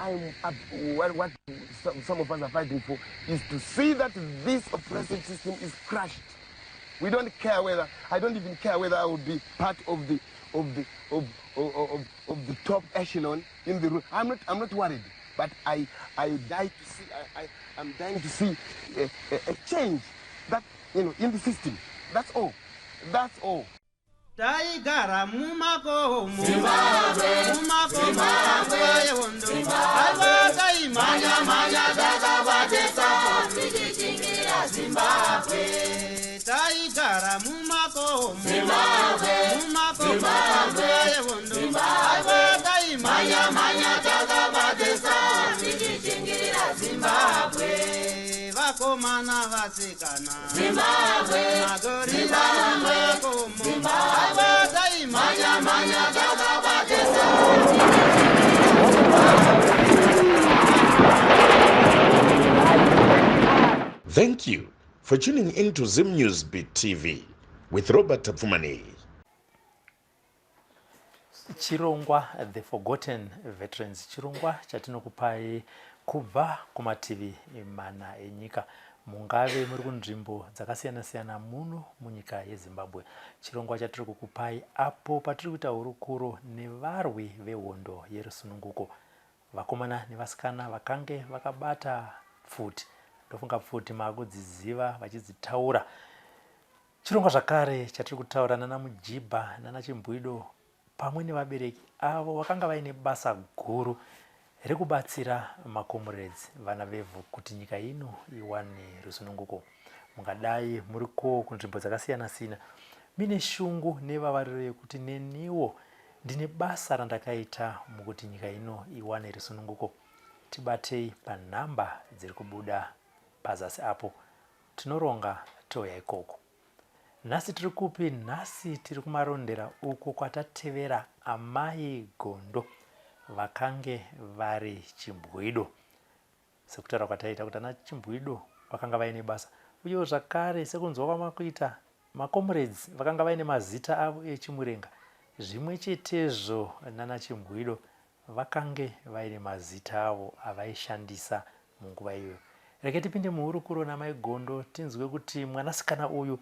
I'm up, what some of us are fighting for is to see that this oppressive system is crushed. We don't care whether, I don't even care whether I will be part of the top echelon in the room. I'm not worried, but I die to see, I'm dying to see a change in the system. That's all. That's all. Taigara mumakomo, mumakomo nguva yehondo. Aiwa, taimhanya-mhanya takabatisa tichichingira Zimbabwe. Taigara mumakomo, mumakomo nguva yehondo. Aiwa, taimhanya-mhanya takabatisa tichichingira Zimbabwe. Vakomana, vasikana, Zimbabwe, magorira mumakomo. Aiwa, taimhanya-mhanya takabatisa. Thank you for tuning in to Zim News Beat TV with Robert Tafumani. Chirongwa The Forgotten Veterans, chirongwa chatinokupai kubva kumativi mana enyika, mungave muri kunzvimbo dzakasiyana-siyana muno munyika yeZimbabwe. Chirongwa chatiri kukupai apo patiri kuita hurukuro nevarwi vehondo yerusununguko, vakomana nevasikana vakange vakabata pfuti. Ndofunga pfuti maakudziziva vachidzitaura. Chirongwa zvakare chatiri kutaura nana Mujibha nana Chimbwido pamwe nevabereki avo vakanga vaine basa guru rekubatsira macomrades, vana vevhu, kuti nyika ino iwane rusununguko. Mungadai muriko kunzvimbo dzakasiyana-siyana mine shungu nevavariro yekuti neniwo ndine basa randakaita mukuti nyika ino iwane rusununguko, tibatei panhamba dziri kubuda pazasi apo. Tinoronga touya ikoko. Nhasi tiri kupi? Nhasi tiri kuMarondera, uko kwatatevera Amai Gondo vakange vari chimbwido. Sekutaura kwataita kuti ana chimbwido vakanga vaine basa, uyewo zvakare sekunzwa kwamakuita, macomrades vakanga vaine mazita avo echimurenga. Zvimwe chetezvo nana chimbwido vakange vaine mazita avo avaishandisa munguva iyoyo. Rege tipinde muhurukuro naMai Gondo tinzwe kuti mwanasikana uyu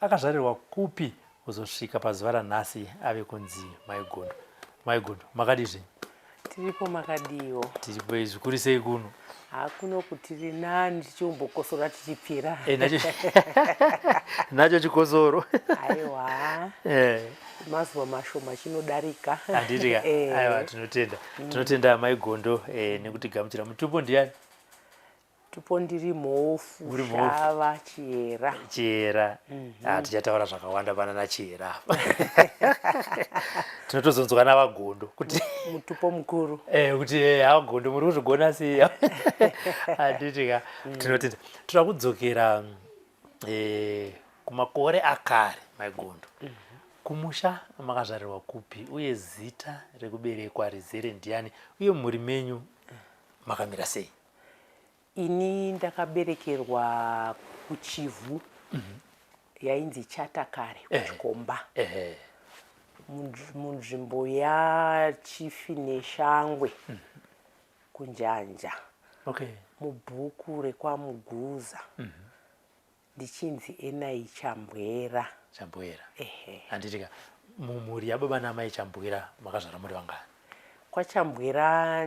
akazvarirwa kupi kuzosvika pazuva ranhasi ave kunzi Mai Gondo. Mai Gondo, makadii zvenyu? Tiripo, makadiwo? Tiripo. Zvikuri sei kuno? Hakuno kutiri nani, tichiumbokosora tichipfira. Nacho chikosoro. Aiwa, mazuva mashoma chinodarika. Handiti ka? Aiwa, tinotenda, tinotenda Mai Gondo nekutigamuchira. Mutupo ndiani? Tupo ndiri Mhofu. Uri Mhofu. Shava Chiyera. Chiyera. Ah, tichataura zvakawanda pana naChiyera apa. Tinotozonzwa navaGondo kuti mutupo mukuru. Kuti avaGondo muri kuzvigona sei, handiti ka? Tinotenda. Toda kudzokera kumakore akare, Mai Gondo. Kumusha makazvarirwa kupi, uye zita rekuberekwa rizere ndiani, uye mumhuri menyu makamira sei? Ini ndakaberekerwa kuChivhu, yainzi Chata kare, kuChikomba, munzvimbo yaChifi Neshangwe, kuNjanja, mubhuku rekwaMuguza, ndichinzi Enai Chambwera. Chambwera. Ehe. Handiti ka? Mumhuri yababa namai Chambwera makazvara muri vangani? KwaChambwera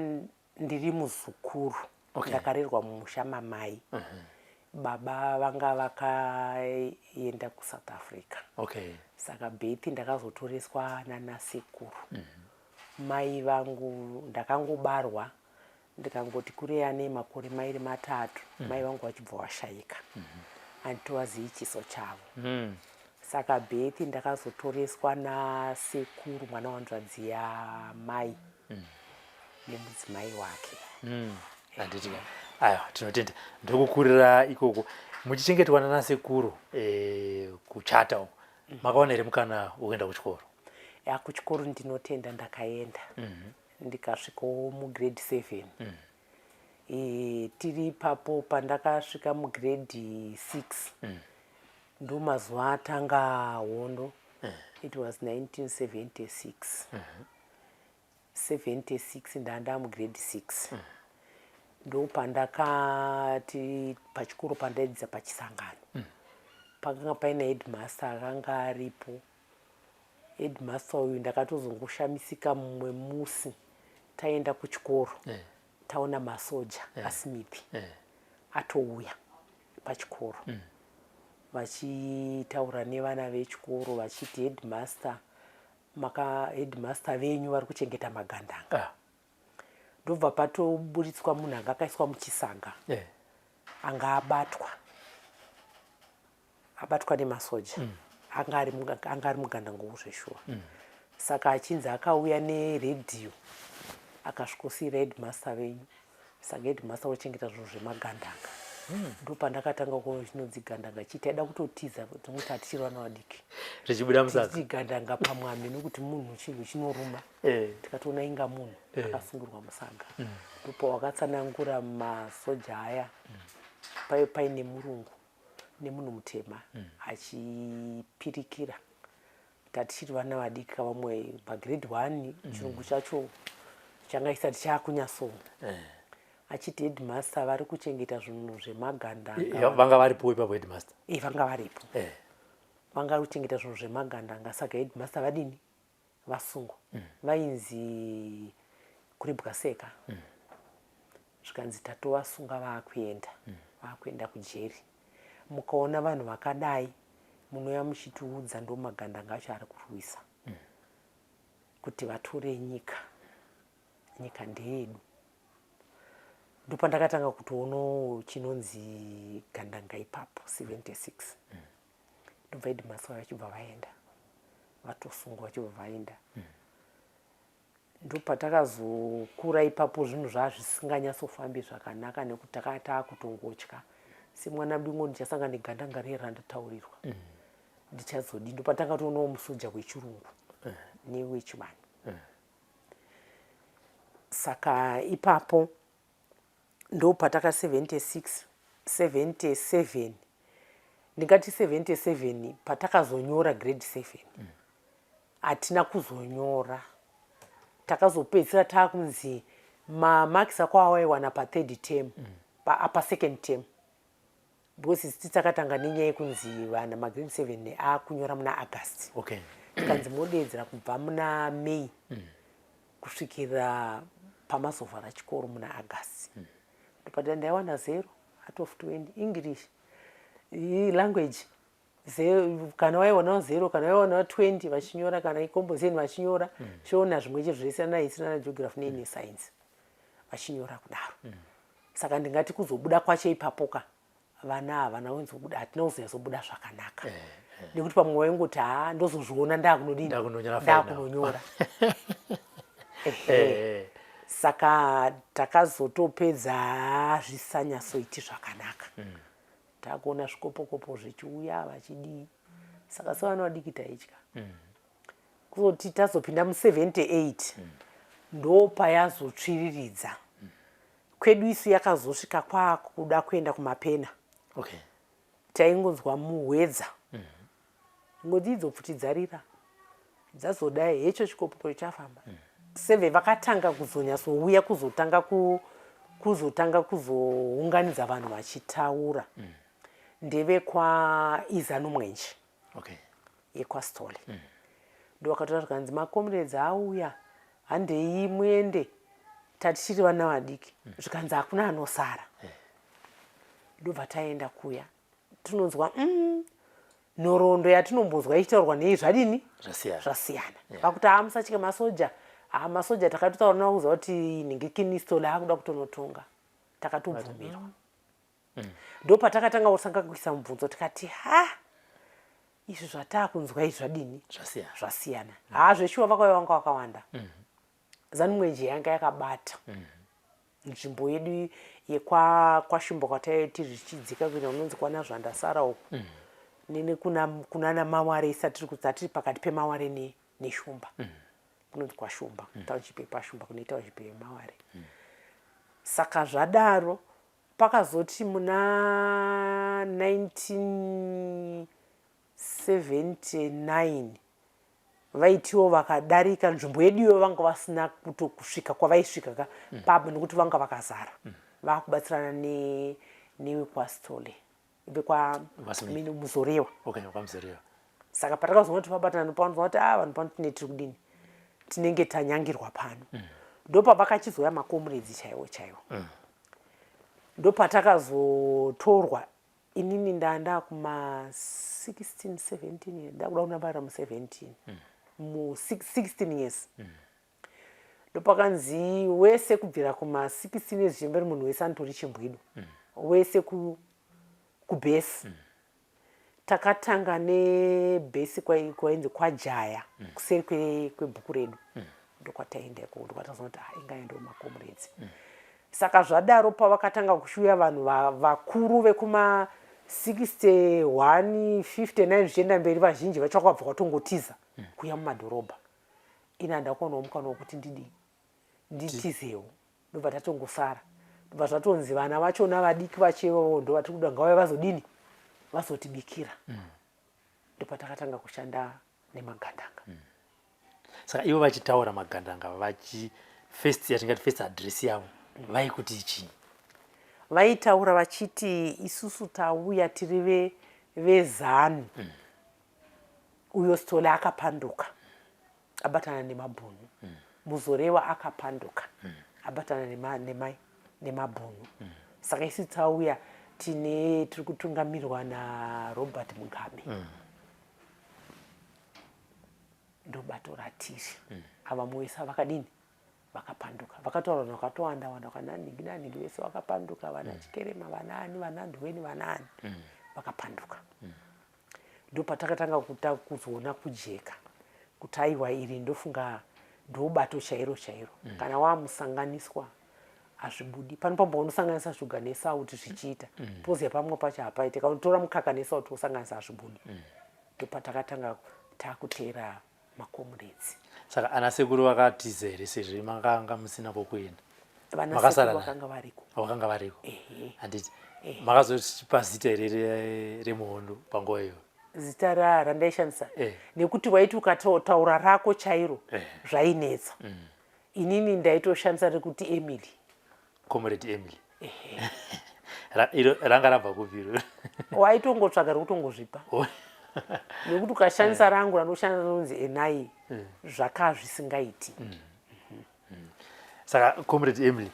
ndiri muzukuru. Ndakarerwa mumusha mamai. Baba vanga vakaenda kuSouth Africa, saka birth ndakazotoreswa nanasekuru. Mai vangu ndakangobarwa, ndikangoti kurei nemakore 2 3, mai vangu vachibva vashayika. Handitovazivi chiso chavo. Saka birth ndakazotoreswa nasekuru, mwana wanzvadzi yamai, nemudzimai wake. Handiti ka? Aiwa, tinotenda. Ndokukurira ikoko muchichengetwa nanasekuru kuChata uko. Makawana here mukana wekuenda kuchikoro? Ya, kuchikoro ndinotenda ndakaenda, ndikasvikawo mugrade 7. Tiri ipapo pandakasvika mugrade 6, ndo mazuva atanga hondo. It was 1976, 76, ndanda mugrade 6. Ndopandakati pachikoro pandaidzidza pachisangano pakanga paina headmaster akanga aripo. Headmaster uyu ndakatozongoshamisika mumwe musi taenda kuchikoro taona masoja aSmith atouya pachikoro vachitaura nevana vechikoro vachiti headmaster maka headmaster venyu vari kuchengeta magandanga. Ndobva patoburitswa munhu anga akaiswa muchisaga anga abatwa abatwa nemasoja anga ari mugandanga zveshuwa. Saka achinzi akauya neredhiyo akasvikosiira headmaster venyu, saka headmaster vochengeta zvinhu zvemagandanga. Ndopandakatanga kuona chinonzi gandanga chii. Taida kutotiza nokuti hatichiri vana vadiki. Zvichibuda musaga. Tichiti gandanga pamwe hameno kuti munhu chinhu chinoruma. Tikatoona inga munhu akasungirwa musaga. Ndopawakatsanangura masoja aya paine murungu nemunhu mutema achipirikira. Tatichiri vana vadiki vamwe pagrade 1, chirungu chacho changa chisati chakunyaso. Achiti headmaster vari kuchengeta zvinhu zvemagandanga. Vanga varipo ipapo headmaster? Vanga varipo. Vanga vari kuchengeta zvinhu zvemagandanga, saka headmaster vadini, vasungwa. Vainzi Kuribwa Seka. Zvikanzi tatovasunga, vaakuenda vaakuenda kujeri. Mukaona vanhu vakadai munouya muchitiudza, ndo magandanga acho ari kurwisa kuti vatore nyika, nyika ndeyedu. Ndopandakatanga kutoonawo chinonzi gandanga ipapo 76. Ndobva headmaster vachibva vaenda, vatosungwa vachibva vaenda. Ndopatakazokura ipapo, zvinhu zvaa zvisinganyatsofambi zvakanaka nekuti takaa taakutongotya. Semwana bingo ndichasangana negandanga riye randataurirwa, ndichazodii? Ndopatanga toonawo musoja wechirungu newechivanhu. Saka ipapo ndopataka 76, 77, ndingati 77 patakazonyora grade 7. Hatina kuzonyora, takazopedzisira taakunzi mamarks ako awaiwana pathird term, pasecond term, because isi takatanga nenyaya yekunzi vana magrade 7 akunyora muna August. Tikanzi modeedzera kubva muna May kusvikira pamazovhara chikoro muna August. Ndopata ndaiwana 0 out of 20 English language. Kana waiwanawo 0, kana waiwanawo 20 vachinyora, kana icomposition vachinyora, Shona zvimwe chete zvese, ana history, ana geography neine science vachinyora kudaro. Saka ndingati kuzobuda kwacho ipapoka vana havana kuzobuda, hatina kuzonyatsobuda zvakanaka nekuti pamwe waingoti haa, ndozozviona ndakunodini. Ndakunonyora final. Ndakunonyora. Ehe. Saka takazotopedza zvisanyatsoiti zvakanaka, takuona zvikopokopo zvichiuya vachidii. Saka sevana vadiki taitya. Kuzoti tazopinda mu78 ndo payazotsviriridza kwedu isu, yakazosvika kwakuda kuenda kumapena. Taingonzwa muhwedza ngoti idzo pfuti dzarira, dzazodai, hecho chikopokopo chafamba. Seve vakatanga kuzonyatsouya kuzotanga kuzotanga kuzounganidza vanhu vachitaura ndevekwaIzano Mwenje yekwaStole. Ndo vakatora, zvikanzi macomrades auya, handei muende. Tatichiri vana vadiki. Zvikanzi hakuna anosara. Ndobva taenda kuya, tinonzwa nhoroondo yatinombonzwa ichitaurwa nei zvadini. Zvasiyana. Zvasiyana. Vakuti haa, musatye masoja, haa, masoja takatotaura navo kuziva kuti nhingi akuda kutonotonga, takatobvumirwa. Ndo patakatanga kusanga kuisa mubvunzo, tikati ha, izvi zvataakunzwa izvi zvadini? Zvasiyana. Zvasiyana. Haa, zveshuwa vakauya vanga vakawanda. Zanu Mwenje yanga yakabata nzvimbo yedu yekwaShumba kwataiti zvichidzika kuenda kunonzi kwana Zvandasara uku nene kunana Maware isati tiri pakati peMaware neShumba, kunonzi kwaShumba, township yepaShumba kune township yeMaware. Saka zvadaro pakazoti muna 1979 vaitiwo vakadarika nzvimbo yedu iyoyo, vanga vasina kutokusvika kwavaisvika ka papo nekuti vanga vakazara. Vakubatsirana newekwastole, vekwaMuzorewa. Okay, kwaMuzorewa. Saka patakazoona kuti vabatana, panozoona kuti a vanhu pano tine tiri kudini, tinenge tanyangirwa pano. Ndopavakachizouya macomrades chaiwo chaiwo. Ndopatakazotorwa. Inini ndanda kuma 16 17, ndakuda kunambara mu17, mu 16 years. Ndopakanzi wese kubvira kuma 16 years zvichimberi, munhu wese anotori chimbwido, wese kubhesi. Takatanga nebhesi kwainzi kwaJaya, kuseri kwebhuku redu. Ndokwataenda ikoko, ndokwatazoona kuti ah, inga ndo macomrades. Saka zvadaro, pavakatanga kushuya vanhu vakuru vekuma 61 59 zvichienda mberi, vazhinji vacho vakabva vatongotiza kuya mumadhorobha. Ini handakuonawo mukana wekuti ndidii, nditizewo. Ndobva tatongosara, ndobva zvatonzi vana vachona vadiki vacho ivavo ndo vatiri kuda, ngavauya vazodini, vazotibikira. Ndopatakatanga kushanda nemagandanga. Saka ivo vachitaura magandanga, vachi first, yatingati first address yavo, vaikuti chii? Vaitaura vachiti, "Isusu tauya tiri veZANU. Uyo Stole akapanduka abatana nemabhunu. Muzorewa akapanduka abatana nemabhunu. Saka isu tauya tine tiri kutungamirwa naRobert Mugabe. Ndobato ratiri. Ava vese vakadini, vakapanduka." Vakataura vanhu vakatowanda wanda, vananhingi nanhingi vese vakapanduka, vana Chikerema, vanaani, vana Ndweni, vanaani, vakapanduka. Ndopatakatanga kuta kuzoona kujeka kuti aiwa, iri ndofunga ndobato chairo chairo. Kana wamusanganiswa hazvibudi. Pano pamba unosanganisa shuga nesauti zvichiita, poziya pamwe pacho hapaite. Kana unotora mukaka nesauti wosanganisa, hazvibudi. Ndopatakatanga takuteera macomrades. Saka ana sekuru vakatiza here, sezvo makanga musina kwokuenda? Vana Makasara sekuru naye? Vakanga variko. Vakanga variko? Ehe. Handiti makazotipa zita here remuhondo panguva iyoyo? Zita randaishandisa, nekuti waiti ukataura rako chairo zvainetsa. Inini ndaitoshandisa rekuti Emily. Comrade Emily. Iro ranga rabva kupi iro? Waitongotsvaga rekutongozvipa, nekuti ukashandisa rangu randoshandisa rinonzi Enai, zvaka zvisingaiti. Saka Comrade Emily,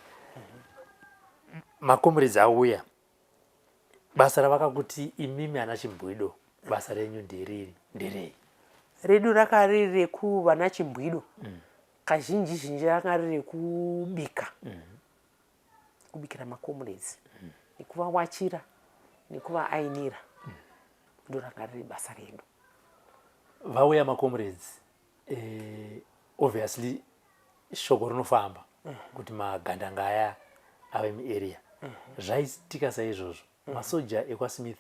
macomrades auya, basa ravakakuti imimi ana chimbwido, basa renyu nderiri, nderei? Redu raka riri rekuva nachimbwido. Kazhinji zhinji ranga riri rekubika, kubikira macomrades, nekuvawachira, nekuvaainira. Ndo ranga riri basa redu. Vauya macomrades, obviously shoko rinofamba kuti magandanga aya ave muarea. Zvaitika saizvozvo, masoja ekwaSmith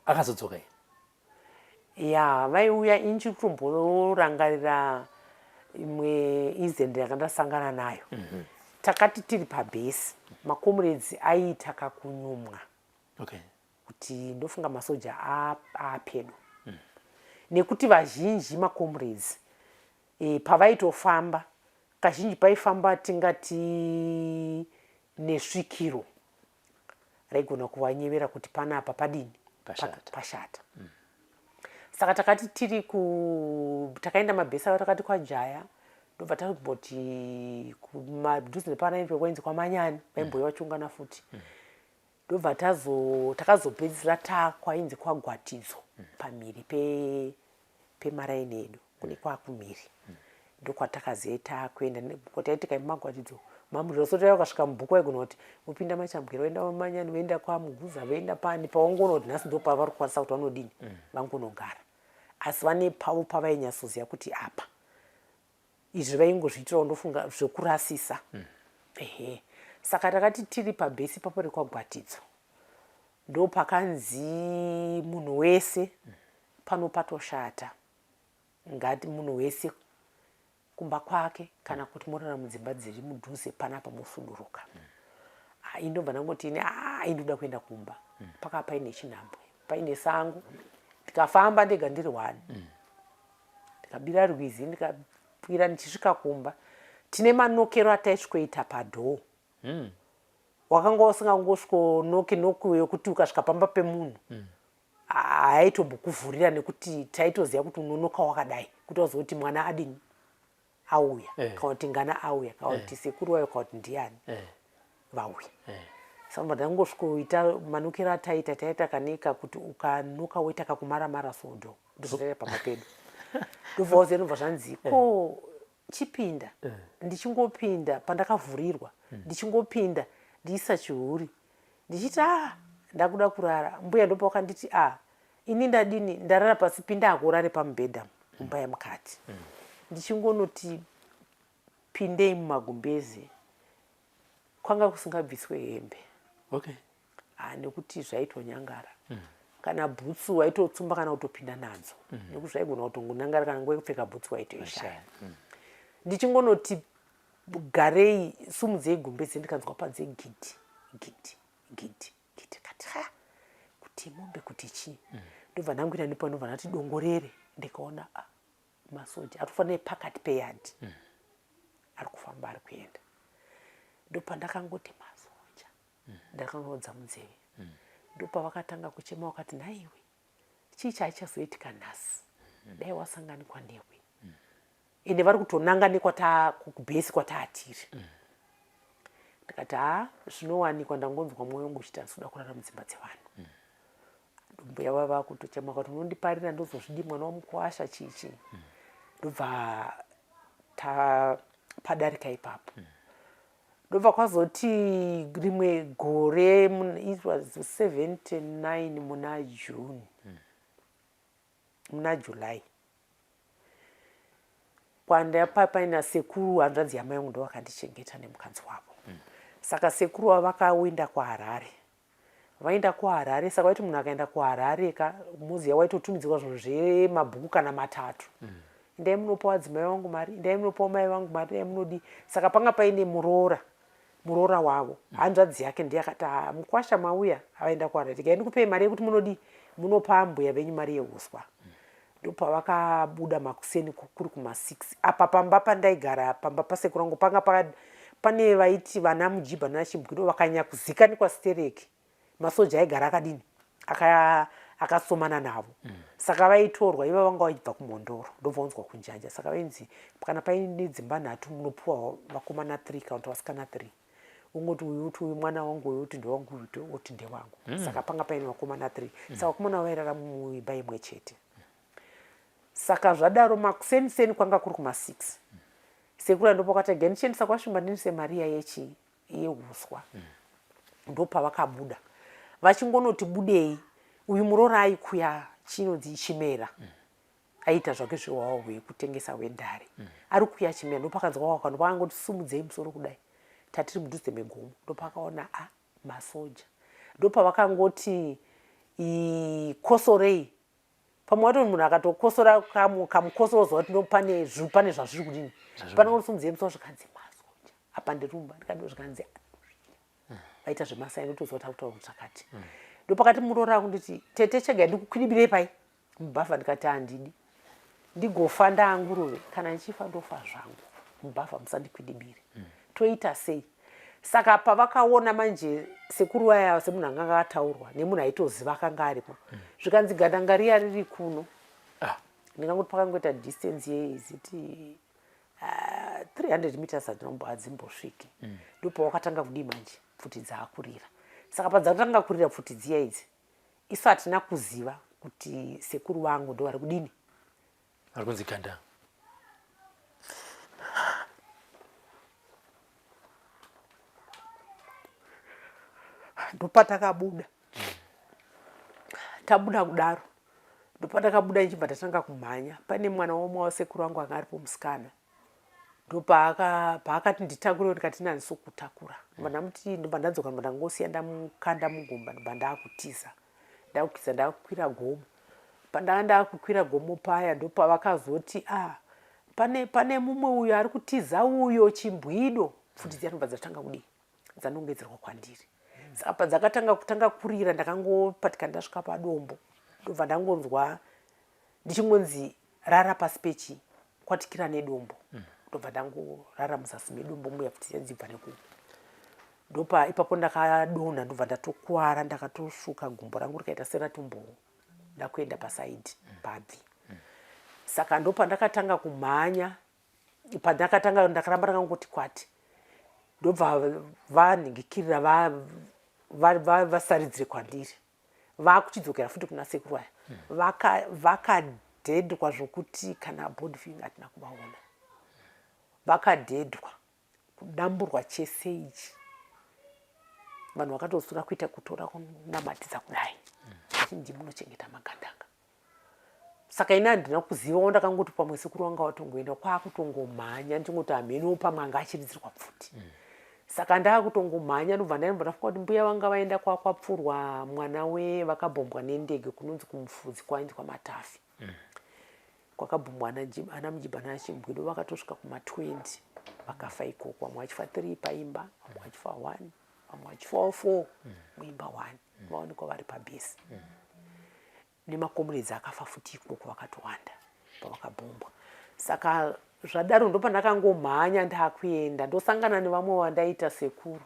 akazodzoka here? Ya, vaiuya. Inchi kutomborangarira imwe incident yakandasangana nayo. Takati tiri pabhesi, macomrades aiita kakunyumwa kuti ndofunga masoja apedo, nekuti vazhinji macomrades pavaitofamba, kazhinji paifamba tingati nesvikiro raigona kuvanyevera kuti panapa padini. Pashata. Pashata. Saka takati tiri ku takaenda mabhesi ava, takati kwaJaya, ndobva tamboti kumadhuze nepanaini kwainzi kwaManyani, vaimbouya vachiungana futi. Ndobva takazopedzisira takwainzi kwaGwatidzo, pamhiri pemaraini edu kune kwakumhiri. Ndokwatakaziva takuenda kwataitika mumaGwatidzo mamuriro. So tai ukasvika mubhuku waigona kuti vopinda Machambwera, voenda Manyani, voenda kwaMuguza, voenda pani pawangoona kuti nhasi ndo pavari kukwanisa kuti vanodini, vangonogara. Asi vane pavo pavainyatsoziva kuti apa izvi vaingozviitirawo, ndofunga zvekurasisa. Ehe, saka takati tiri pabhesi papo rekwaGwatidzo, ndo pakanzi munhu wese pano patoshata, ngati munhu wese kumba kwake, kana kuti morara mudzimba dziri mudhuze panapa, mosuduruka. Ah, indobva ndangoti ini, ah, indoda kuenda kumba. Paka paine chinhambwe, paine sango. Ndikafamba ndega ndiri one, ndikabira rwizi, ndikakwira. Ndichisvika kumba, tine manokero ataisvikoita padoor. Wakanga usingangosvikonoki noki yekuti ukasvika pamba pemunhu haaitombokuvhurira nekuti taitoziva kuti unonoka wakadai kuti wazoti mwana adini auya eh. Kana kuti ngana auya kana kuti eh. Sekuru wayo kana kuti ndiani eh. Vauya eh. Saka ndangosvikoita manukiro ataita taita kaneka kuti ukanuka woita kakumaramara sodo ndozvataita pamba pedu ndobva waziva ndobva zvanzi ko chipinda eh. Ndichingopinda pandakavhurirwa Ndichingopinda ndiisa chihuri ndichiti a ah, ndakuda kurara mbuya ndopa wakanditi a ah, ini ndadini ndarara pasi pinda hako urare pamubhedha mumba yemukati Ndichingonoti pindei mumagumbeze kwanga kusingabviswe hembe okay. Ah, nekuti zvaitonyangara Kana bhutsu waitotsumba kana kutopinda nadzo Nekuti zvaigona kutongonangara kana nguva yekupfeka bhutsu waitoishaya Ndichingonoti garei sumudzei gumbeze ndikanzwa panze gidi gidi gidi gidi kati ha kuti mombe kuti chii Ndobva ndangwira nepo ndobva ndati dongorere ndikaona ah, masoja ari kufanira pakati peyadhi Ari kufamba ari kuenda ndopandakangoti masoja Ndakangodza munzeve Ndopavakatanga kuchema vakati nhaiwe chii chaichazoitika nhasi Dai wasanganikwa newe Ende vari kutonanga nekwata kubhesi kwataatiri Ndikati ha zvinowanikwa ndangonzwa mwoyo wangu uchiti handisi kuda kurara mudzimba dzevanhu Mbuya vava kutochema kuti unondiparira ndozozvidi mwana wamukwasha chii chii Ndobva padarika ipapo Ndobva kwazoti rimwe gore it was 79 muna June Muna July kwandapa paina sekuru hanzvadzi yamai vangu ndo vakandichengeta nemukadzi wavo Saka sekuru vavo vakawinda kuHarare vaenda kuHarare saka vaiti munhu akaenda kuHarare ka muziya waitotumidzirwa zvinhu zvemabhuku kana matatu Endai munopa vadzimai vangu mari, endai munopa mai vangu mari, endai munodii. Saka panga paine muroora muroora wavo hanzvadzi yake ndiye akati ah, mukwasha mauya avaenda kuHarare tikai ndikupei mari yekuti munodii munopa mbuya venyu mari yeuswa Ndopavakabuda makuseni kuri kuma6 apa pamba pandaigara pamba pasekuru vangu panga pane vaiti vana mujibha nanachimbwido vakanyakuzikanikwa stereki masoja aigara akadini akasomana aka navo Saka vaitorwa iva vanga vachibva kuMhondoro ndobva unzwa kunjanja saka vainzi kana paine dzimba nhatu munopuwa vakomana 3 kana kuti vasikana 3 ungoti uyu uti uyu mwana wangu uyu uti ndewangu uyu uti ndewangu Saka panga paine vakomana 3 Saka vakomana vairara muimba imwe chete Saka zvadaro makuseni seni kwanga kuri kuma6 Sekuru andopakati gendichiendesa kwaShumba ndinise mariya yechi yehuswa Ndopavakabuda vachingonoti budei uyu muroora aikuya chinonzi chimera Aita zvake zvehwawa hwekutengesa hwendare Ari kuya chimera ndopakanzwa waka ndopakangoti sumudzei musoro kudai tatiri mudhuze megomo ndopakaona a masoja ndopavakangoti kosorei pamwe wato munhu akatokosora kamukosoro zuva kuti pane pane zvazviri kudini panongosumudzei musoro zvikanzi masoja apa ndirumba ndikati zvikanzi vaita zvemasai ndotoziva kuti akutaura kuti zvakati Ndopakati muroora akunditi tete chegai ndikukwidibirei pai mubhavha ndikati handidi ndigofa ndaanguruve kana ndichifa ndofa zvangu mubhavha musandikwidibire Toita sei saka pavakaona manje sekuru vaya semunhu anga akataurwa nemunhu aitoziva akanga aripo Zvikanzi gandanga riya riri kuno Ah. Ndingangoti pakangoita distance yeiziti 300 meters hadzimbosviki Ndopawakatanga kudii manje pfuti dzaakurira saka padzakatanga kurira pfuti dziya idzi isu hatina kuziva kuti sekuru vangu ndo vari kudini Ari kunzi ganda. Ndopatakabuda tabuda kudaro ndopatakabuda ndichibva tatanga kumhanya pane mwana womwe wasekuru vangu anga aripo musikana ndopaakati nditakure ndikati nandisi kutakura ndobva ndamuti ndobva ndadzoka ndobva ndangosiya ndamukanda mugomba ndobva ndakutiza ndakutiza ndakukwira gomo pandanga ndakukwira gomo paya ndopavakazoti a pane pane mumwe uyo ari kutiza uyo chimbwido pfuti dziya ndobva dzatanga kudii dzanongedzerwa kwandiri Saka padzakatanga kutanga kurira ndakangopatika ndasvika padombo ndobva ndangonzwa ndichingonzi rara pasi pechi kwatikira nedombo Ndobva ndangorara muzasi medombo muya pfuti dziya dzibva neku Ndopa ipapo ndakadonha ndobva ndatokwara ndakatosvuka gumbo rangu rikaita seratombowo ndakuenda pasaidi pabvi. Saka ndopandakatanga kumhanya pandakatanga ndakaramba ndakangoti kwati ndobva vanhingikirira vasaridzire kwandiri vakuchidzokera futi kuna sekuru aya vakadhedhwa zvokuti kana body feeling hatina kuvaona vakadhedhwa kudamburwa chese ichi vanhu vakatosura kuita kutora kunamatidza kudai asi ndimi munochengeta magandanga saka ini handina kuzivawo ndakangoti pamwe sekuru wanga watongoenda kwakutongomhanya ndingoti hamheniwo pamwe anga achiridzirwa pfuti mm. saka ndakutongomhanya ndobva ndaimbo ndafunga kuti mbuya vanga vaenda kwakwapfurwa mwana we vakabhombwa nendege kunonzi kumufudzi kwainzi kwamatafi mm. Kwakabhumwa ana Mujibha naChimbwido vakatosvika kuma 20 vakafa ikoko, vamwe vachifa 3 paimba, vamwe vachifa 1, vamwe vachifawo 4 muimba 1, vaonekwa vari pabhesi. Nemakomuredzi akafa futi ikoko vakatowanda pavakabhombwa. Saka zvadaro ndopandakangomhanya ndakuenda ndosangana nevamwe vandaita sekuru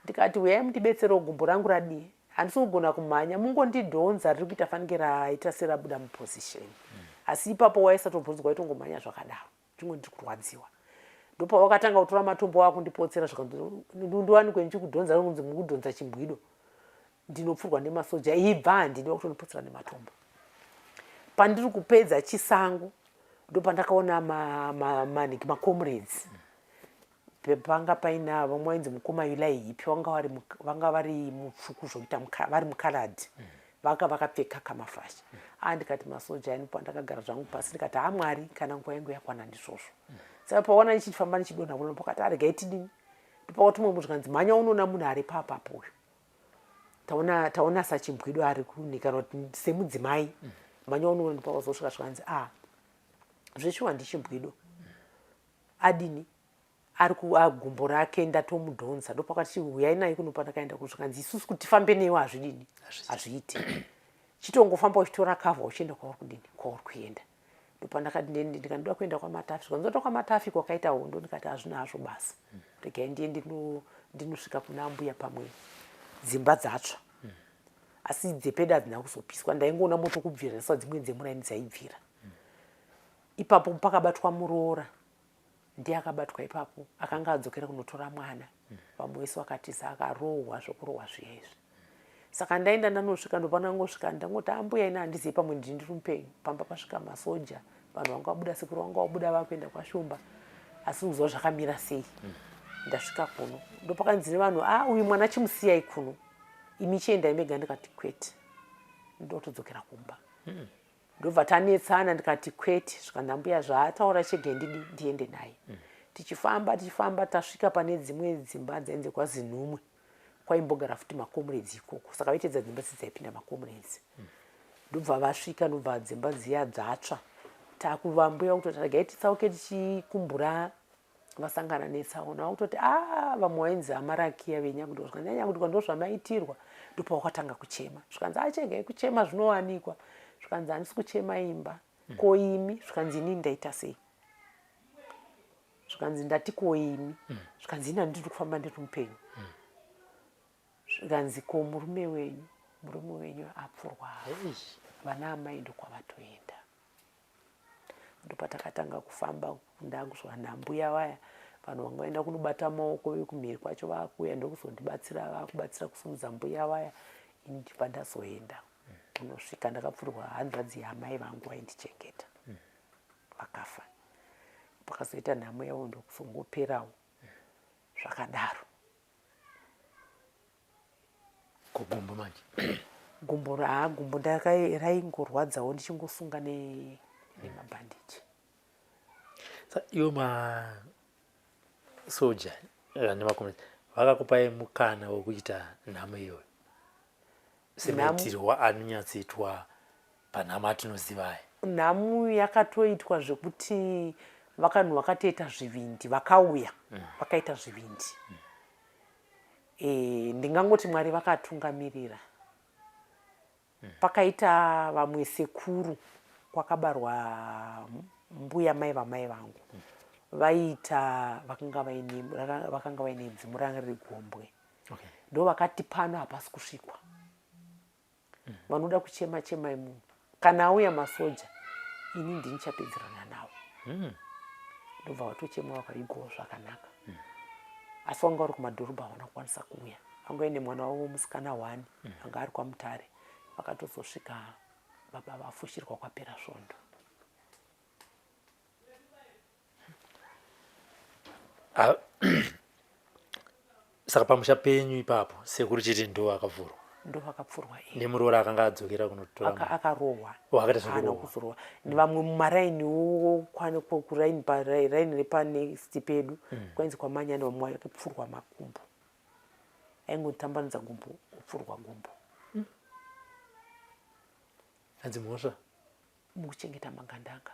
ndikati huyai mundibetserewo gumbo rangu radii Handisi kugona kumhanya mungondidhonza riri kuita fanike raita serabuda muposition asi ipapo waisatobvunzwa waitongomhanya zvakadaro chimwe ndiri kurwadziwa ndopawakatanga kutora matombo wakundipotsera zvikanzi ndiwanikwe ndichikudhonza kunzi mukudhonza chimbwido ndinopfurwa nemasoja ibva handidi wakutondipotsera nematombo pandiri kupedza chisango ndopandakaona maniki macomrades ma, ma, Panga paina vamwe vainzi mukoma Yulai Hipi vanga vari vanga vari mutsvuku zvokuita vari mukaradhi mm. vanga vakapfeka camouflage mm. ah ndikati masoja ani pandakagara zvangu pasi ndikati ha Mwari kana nguva yangu yakwana ndizvozvo mm. saka paona ndichifamba ndichidonha kuno pakati aregai tidini ndopakati mumwe munhu zvikanzi mhanya unoona munhu ari papapo uyu taona taona sachimbwido ari kunika kuti semudzimai mm. mhanya unoona ndopakazosvika zvikanzi ah zveshuwa ndichimbwido adini ari gumbo rake ndatomudhonza ndopakati huyai naye kuno pandakaenda kuno zvikanzi isusu kuti tifambe newe hazvidini hazviiti chitongofamba uchitora kavha uchienda kwauri kudini kwauri kuenda ndopandakati ndikandoda kuenda kwamatafi zvikanzi ndoda kwamatafi kwakaita hondo ndikati hazvina hazvo basa regai ndiende ndinosvika kuna ambuya pamwe dzimba dzatsva asi dzepedu hadzina kuzopiswa ndaingoona moto kubvira ndiswa dzimwe dzemuraini dzaibvira Ipapo pakabatwa muroora ndiye akabatwa ipapo akanga adzokera kunotora mwana vamwe vese vakatiza akarohwa zvekurohwa zviya izvi saka ndaenda ndanosvika ndopanangosvika ndangoti ambuya ina handizivi pamwe ndini ndiri mupenyu pamba pasvika masoja vanhu vanga vabuda sekuru vanga vabuda vakuenda kwashumba asi kuziva zvakamira sei ndasvika kuno ndopakanzi nevanhu a ah, uyu mwana chimusiyai kuno imi chiendai mega ndikati kwete ndotodzokera kumba mm. Ndobva tanetsana ndikati kwete zvikanzi ambuya zvaataura chege ndidi ndiende naye mm. Tichifamba tichifamba tasvika pane dzimwe dzimba dzainzi kwazinhumwe kwaimbogara futi makomuredzi ikoko saka vaitedza dzimba dzi dzaipinda makomuredzi mm. Ndobva vasvika ndobva dzimba dziya dzatsva takuvambuya kutoti regai titsauke tichikumbura vasangana netsaona vakutoti a ah, vamwe vainzi amarakiya venyakudwa zvikanzi anyakudwa ndozvamaitirwa ndopawakatanga kuchema zvikanzi achegai kuchema zvinowanikwa zvikanzi handisi kuchema imba mm. ko imi zvikanzi inini ndaita sei zvikanzi ndati ko imi mm. zvikanzi ini handiri kufamba ndiri mupenyu mm. Zvikanzi ko murume wenyu murume wenyu apfurwa vana amai ndokwavatoenda ndopatakatanga kufamba ndakuzwa nambuya vaya vanhu vanga vaenda kunobata maoko vekumhiri kwacho vakuuya ndokuzondibatsira vakubatsira kusumudza mbuya vaya ini ndibva ndazoenda kunosvika ndakapfurwa hanzvadzi yamai vangu vaindichengeta vakafa pakazoita nhamo yavo ndokuzongoperawo zvakadaro Ko gumbo manje? Gumbo raa gumbo raingorwadzawo ndichingosunga nemabhandeji. Sa iwo masoja eh, nemakomunist vakakupai mukana wekuita nhamo iyoyo semaitirwo anonyatsoitwa panhamo atinoziva aya? Nhamo yakatoitwa zvekuti vakanhu vakatoita zvivindi vakauya mm. vakaita zvivindi mm. E, ndingangoti Mwari vakatungamirira. Pakaita vamwe sekuru kwakabarwa mbuya mai vamai vangu vaiita vakanga vaine vakanga vaine dzimu ranga riri gombwe. Ndo vakati pano hapasi kusvikwa. Vanoda kuchema chemai munhu. Kana auya masoja ini ndini chapedzerana nawo. Ndobva vatochema vakavigawo zvakanaka. Asi wanga uri kumadhorobha havana kukwanisa kuuya. Vanga vaine mwana wavo musikana one anga ari kwaMutare. Vakatozosvika baba vafushirwa kwapera svondo. Ah, saka pamusha penyu ipapo sekuru chete ndo akavhurwa ndo vakapfurwa eh. nemuroora akanga adzokera kunotora Aka- akarohwa Oh, akaita haana zvekurohwa. kuzorohwa nevamwe mumarainiwo kuraini paraini repanext pedu kwainzi kwamanyani vamwe vakapfurwa makumbo aingotambanudza gumbo opfurwa gumbo Hanzi mhosva mukuchengeta magandanga.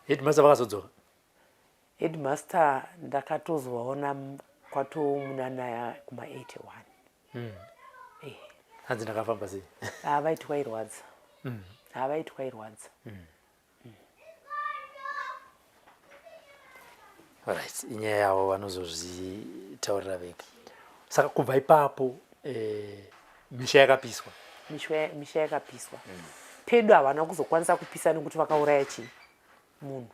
Headmaster vakazodzoka? Headmaster ndakatozovaona kwatomunana kuma 81. Eh. Hanzi ndakafamba sei? Havaiti kwairwadza. Havaiti kwairwadza. Right, inyaya yavo vanozozvitaurira vega. Saka kubva ipapo eh, misha yakapiswa. Misha yakapiswa. Pedu havana kuzokwanisa kupisa nekuti vakauraya chii munhu.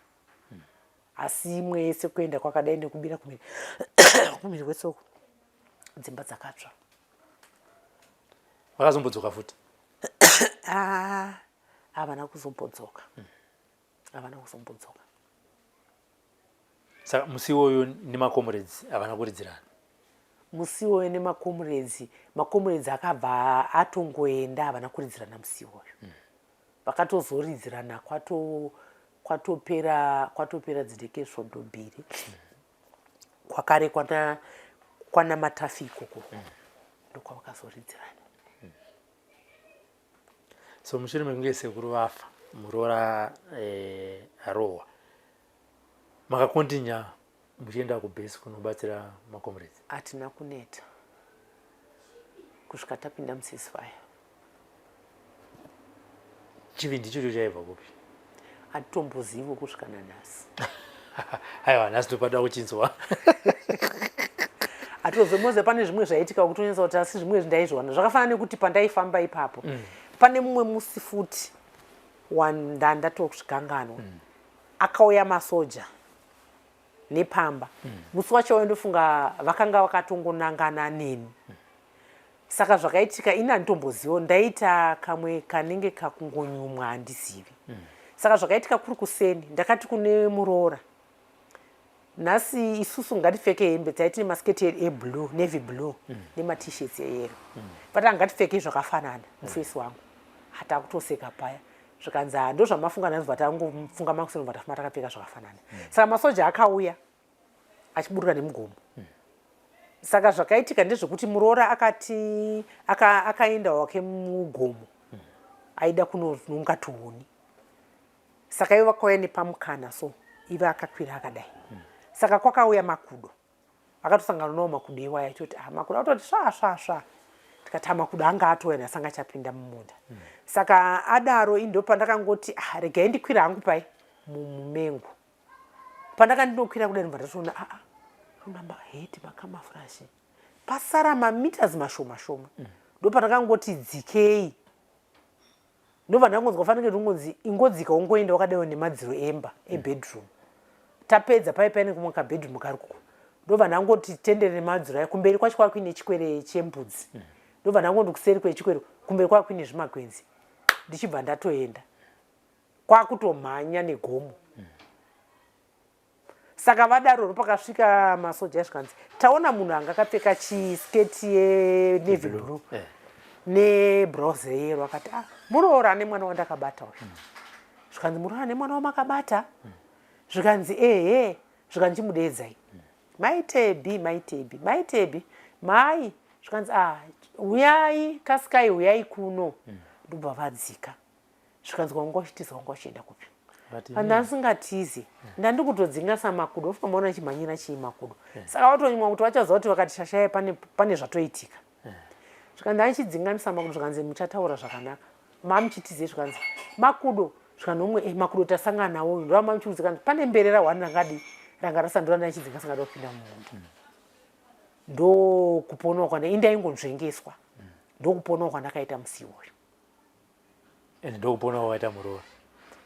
Asi imwe yese kuenda kwakadai nekubira kumhiri kumhiri kwetsoko dzimba dzakatsva. Vakazombodzoka futi? Ah, havana kuzombodzoka. Havana kuzombodzoka. Saka musi iwoyo nemakomrades havana kuridzirana? Musi iwoyo nemakomrades, makomrades akabva atongoenda havana kuridzirana musi iwoyo. Vakatozoridzirana kwato kwatopera kwatopera dzinenge svondo mbiri. Kwakare kwana kwana Matafi ikoko. Ndokwavakazoridzirana. So mushure mekunge sekuru vafa muroora eh, arohwa makakontinya muchienda kubase kunobatsira macomrades? Hatina kuneta kusvika tapinda muceasefire. Chivindi ichocho chaibva kupi? Hatitombozivi kusvika nanhasi. Aiwa, nhasi topada kuchinzwa. Hatozomoze pane zvimwe zvaitika kutonyatsa kuti asi zvimwe ndaizviwana zvakafanana nekuti pandaifamba ipapo pane mumwe musi futi wandandatozvikanganwa akauya masoja nepamba musi wacho wayo ndofunga vakanga vakatongonangana neni. Saka zvakaitika ini handitombozivo ndaita kamwe kanenge kakungonyumwa handizivi. Saka zvakaitika kuri kuseni ndakati kune muroora nhasi isusu ngatipfeke hembe dzaiti nemasiketi eblue navy blue nema-t-shirts eyero but ngatipfeke zvakafanana mufesi wangu hatakutoseka paya zvikanzi ha ndozvamafunga nhasi vatangofunga makuseni vatafuma takapfeka zvakafanana. Saka masoja akauya achiburuka nemugomo. Saka zvakaitika ndezvekuti muroora akati akaenda wake mugomo aida kunonunga tuhuni. Saka ivo vakauya nepamukana so ive akakwira akadai. Saka kwakauya makudo akatosangana nawo makudo iwaya achitoti ah, makudo atoti sva sva sva tikati ah, makudo anga atouya nhasi anga achapinda mumunda. Saka adaro ini ndopandakangoti ah, regai ndikwira hangu pai mumengo. Pandaka ndinokwira kudai ndobva ndatoona aa ah, heti makamafurashi pasara mameters mashoma shoma. Ndopandakangoti dzikei ndobva ndangonzwa fanike ndingonzi ingodzika ungoenda wakadaiwo nemadziro emba ebedroom. Tapedza pai paine kumwe kabedroom kari kuko ndobva ndangoti tendere nemadziro aya kumberi kwacho kwava kuine chikwere chembudzi. Ndobva ndangoti kuseri kwechikwere kumberi kwava kuine zvimakwenzi ndichibva ndatoenda kwakutomhanya negomo. Saka vadaroro pakasvika masoja zvikanzi taona munhu anga akapfeka chisketi yenavy blue nebrouse yeyero akati ah, muroora ane mwana wandakabata uyu. Zvikanzi muroora ane mwana wamakabata? Zvikanzi ehe. Zvikanzi chimudeedzai. Mai Tebi, mai Tebi, mai Tebi, mai. Zvikanzi ah, huyai kasikai huyai kuno. Ndobva vadzika. Zvikanzi wanga uchitiza wanga uchienda kupi? Pandasingatizi ndandikutodzinga samakudo ofa maona chimhanyira chii makudo. Saka watonyimwa kuti vachaziva kuti vakati shashaya pane zvatoitika. Zvikanzi achidzinganisa makudo zvikanzi muchataura zvakanaka. Mamuchitize zvikanzi makudo zvikanzi umwe makudo tasangana nawo uyu. Ndova mamuchikuzikanzi pane mberera one rangadi Ranga rasandura ndachidzinga singada kupinda mumunda. Ndokuponawo kwanda indaingonzvengeswa. Ndokuponawo kwandakaita musi iwoyo. Ende ndokuponawo wakaita muroora.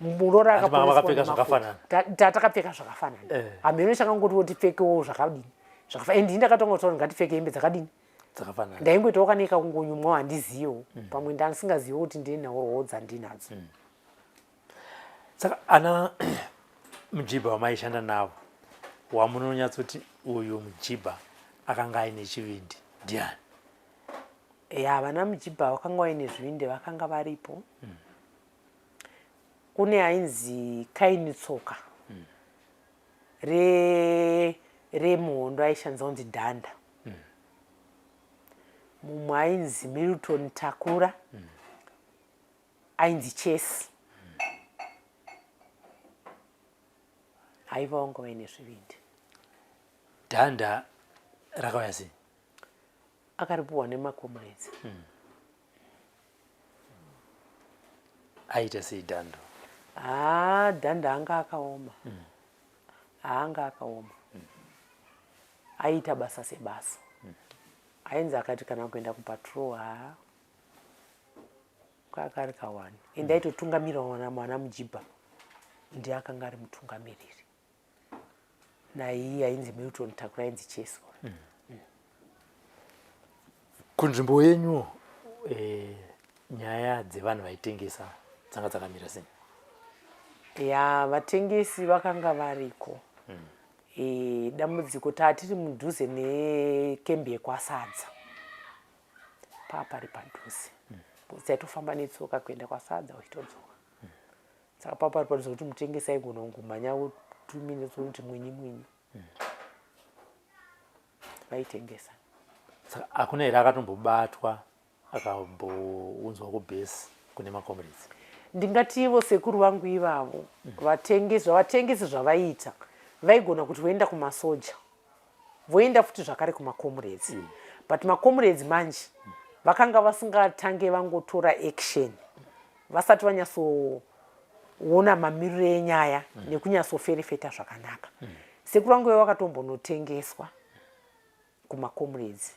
Muroora akapfeka zvakafanana. Takapfeka zvakafanana. Eh. Hameno chakangoti tipfekewo zvakadini. Zvakafa and ndakatanga kutaura ngatipfeke hembe dzakadini. Dzakafanana. Ndaingoitawo kaneka kungonyumwawo handiziyewo. Pamwe ndandisingazive kuti ndine nhaurwawo dzandinadzo. Saka ana mujibha wamaishanda navo wamunonyatsoti uyu mujibha akanga aine chivindi ndiani? Ya, vana mujibha vakanga vaine zvivindi vakanga varipo. Kune ainzi Kaini Tsoka. Re remuhondo aishandisa kunzi Dhanda. Mumwe ainzi Milton Takura. Ainzi Chesi. Haiva vanga vaine zvivindi. Dhanda rakauya sei? Akaripuwa nemakomrades. Aita sei dhando? Haa, Dhanda anga akaoma. Anga akaoma. Aiita basa sebasa. Ainzi akati kana kuenda kupatrol haa kanga kari kawani. Ende aitotungamira mwana mujibha. Ndiye akanga ari mutungamiriri. Naiye ainzi Milton Takura ainzi Cheso. Kunzvimbo yenyu nyaya dzevanhu vaitengesa dzanga dzakamira sei? Ya, vatengesi vakanga variko. Dambudziko tatiri mudhuze nekembi yekwaSadza. Papari padhuze. Taitofamba netsoka kuenda kwaSadza uchitodzoka. Saka papari padhuze kuti mutengesi aigona kungomhanya 2 minutes kuti mwinyi mwinyi. Vaitengesa. Saka hakuna here akatombobatwa akambounzwa kubhesi kune macomrades? Ndingati ivo sekuru vangu ivavo vatengesi, vatengesi zvavaiita vaigona kuti voenda kumasoja voenda futi zvakare kumacomrades. But macomrades manje vakanga vasingatange vangotora action vasati vanyatsoona mamiriro enyaya nekunyatsoferefeta zvakanaka. Sekuru vangu vakatombonotengeswa kumacomrades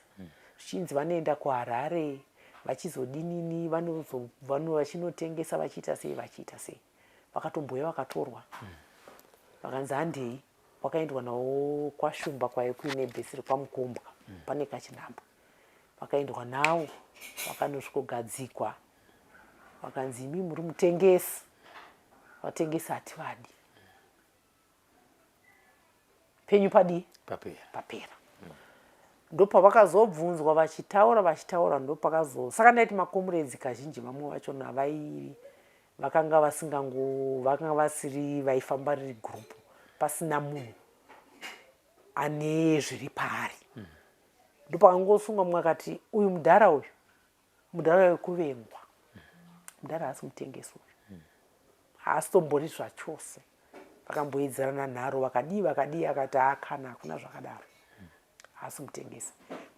zvichinzi vanoenda kuHarare vachizodinini vachinotengesa vachiita sei vachiita sei. Vakatomboya vakatorwa vakanzi handei, vakaendwa navo kwaShumba kwaive kuine bhesi rekwaMukombwa pane kachinhambwe. Vakaendwa navo vakanosvikogadzikwa vakanzi imi muri mutengesi, vatengesi hativadi. Penyu padii? Papera. Papera. Ndopavakazobvunzwa vachitaura vachitaura ndopakazo saka ndaiti makomrades kazhinji vamwe vachona vai vakanga vasingango vakanga vasiri vaifamba riri group pasina munhu ane zviri paari. Ndopakangosungwa mumwe akati uyu mudhara uyu mudhara wekuvengwa. Mudhara haasi mutengesi uyu. Haasitombori zvachose. Vakamboedzerana nharo vakadii vakadii akati haakana hakuna zvakadaro. Haasi mutengesi.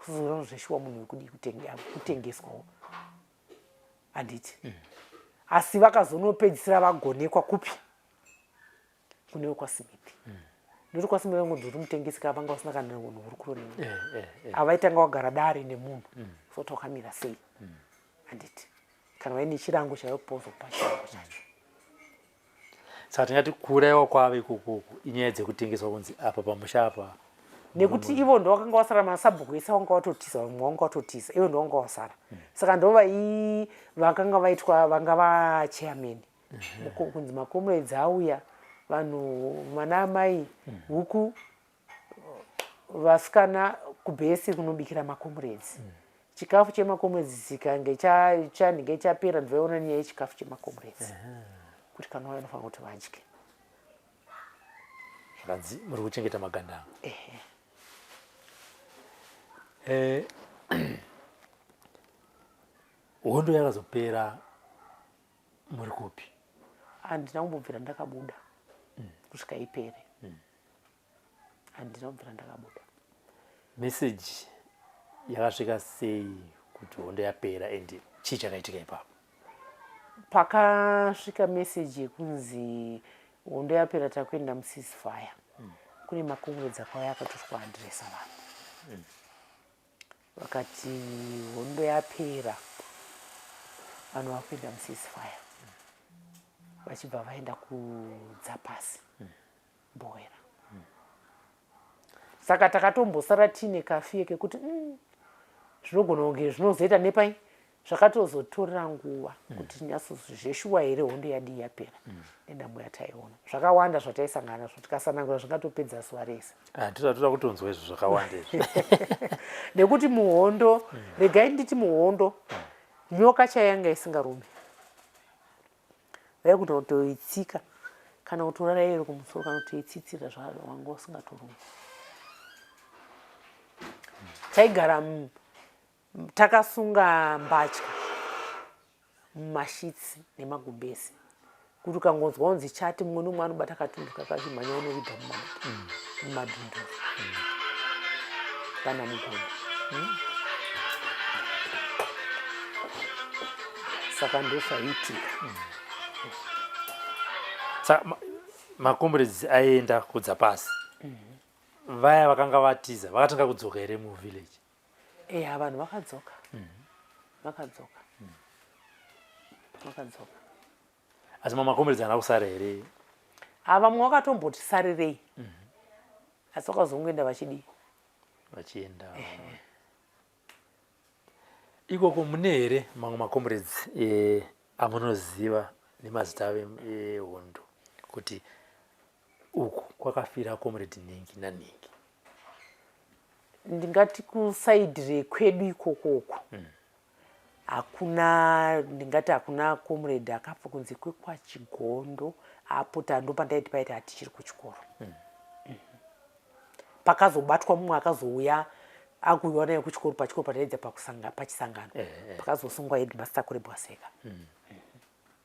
Kuzoona zveshuwa munhu wekudii kutengeswawo. Handiti. Asi vakazonopedzisira vagonekwa kupi? Kune wekwaSmith. Nekuti kwaSmith vangonzi uri mutengesi ka vanga vasina kana hurukuro newe. Avaitanga wagara dare nemunhu. Sota wakamira sei? Handiti. Kana vaine chirango chavakupa uzokupa chirango chacho. Saka tingati kuuraiwa kwavo ikoko inyaya dzekutengeswa kunzi apa pamusha apa. Nekuti ivo ndo vakanga vasara masabhuku ese vanga vatotiza, vamwe vanga vatotiza, ivo ndo vanga vasara. Saka ndo vakanga vaitwa vanga va chairman. Kunzi macomrades auya, vanhu vana amai huku vasikana kubhesi kunobikira macomrades. Chikafu chemacomrades chikange chanenge chapera ndovaiona nyaya yechikafu chemacomrades. Kuti kana vauya vanofanira kuti vadye. Zvakanzi muri kuchengeta magandanga. Hondo yakazopera muri kupi? Handina kumbobvira ndakabuda kusvika ipere. Handina kubvira ndakabuda. Message yakasvika sei kuti hondo yapera and chii chakaitika ipapo? Pakasvika message yekunzi hondo yapera takuenda muceasefire. Kune macomrades akauya akatosvika adresa vanhu vakati hondo yapera, vanhu vakuenda muceasefire, vachibva vaenda kuDzapasi, Mbowera. Saka takatombosara tiine kafear kekuti zvinogona kunge zvinozoita nepai. Zvakatozotorera nguva kuti tinyatsozi zveshuwa here hondo yadii yapera, nenhamo yataiona. Zvakawanda zvataisangana nazvo, tikasanangura zvingatopedza zuva rese. Ah, toda kutonzwa izvo zvakawanda izvo. Nekuti muhondo, regai nditi muhondo, nyoka chaiyanga isingarume, vaigona kutoitsika kana kutorara iri kumusoro kana kutoitsitsira, zvawanga usingatorumi. Taigara takasunga mbatya mumashitsi nemagumbezi, kuti ukangonzwa unzi chati, mumwe nomumwe anobata katundu kakachimhanya unoviga mumadhunduru kana mugomo. Saka ndozvaiitika. Saka macomrades aienda kuDzapasi, vaya vakanga vatiza vakatanga kudzoka here muvillage? Eya, vanhu vakadzoka, vakadzoka, vakadzoka. Asi mamacomrades haana kusara here? Ha, vamwe vakatomboti sarirei, asi vakazongoenda vachidii? Vachienda ikoko. Mune here mamwe macomrades amunoziva nemazita avo ehondo, kuti uku kwakafira comrade nhingi nanhingi? Ndingati kuside rekwedu ikokoko hakuna. Ndingati hakuna comrade akafa kunze kwekwaChigondo apo tando pandaiti paiti hatichiri kuchikoro. Pakazobatwa mumwe akazouya akuuyiwa naye kuchikoro, pachikoro pataidza pachisangano, pakazosungwa headmaster Kurebwaseka.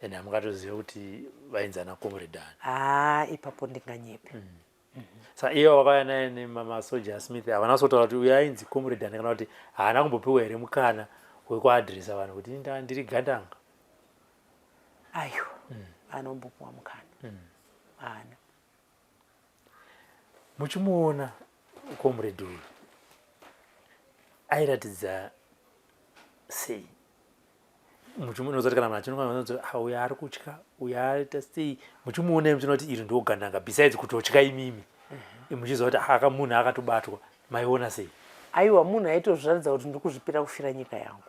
Ende hamungatoziva kuti vainzana comrade ani? Haa, ipapo ndinganyepe. Saka ivo vakauya naye nemasoja aSmith havana kuzotaura kuti uyo ainzi comrade ani, kana kuti haana kumbopiwa here mukana wekuadhiresa vanhu kuti inda ndiri gandanga? Ayo anombopiwa mukana, haana. Muchimuona comrade uyu airatidza sei? Muchimuona kana munhu achinonga, "Ah, uyo ari kutya, uyo aita sei?" Muchimuona muchiona kuti iri ndo gandanga, besides kutotya imimi muchiziva kuti aka munhu akatobatwa, maiona sei? Aiwa, munhu aitozviratidza kuti ndiri kuzvipira kufira nyika yangu.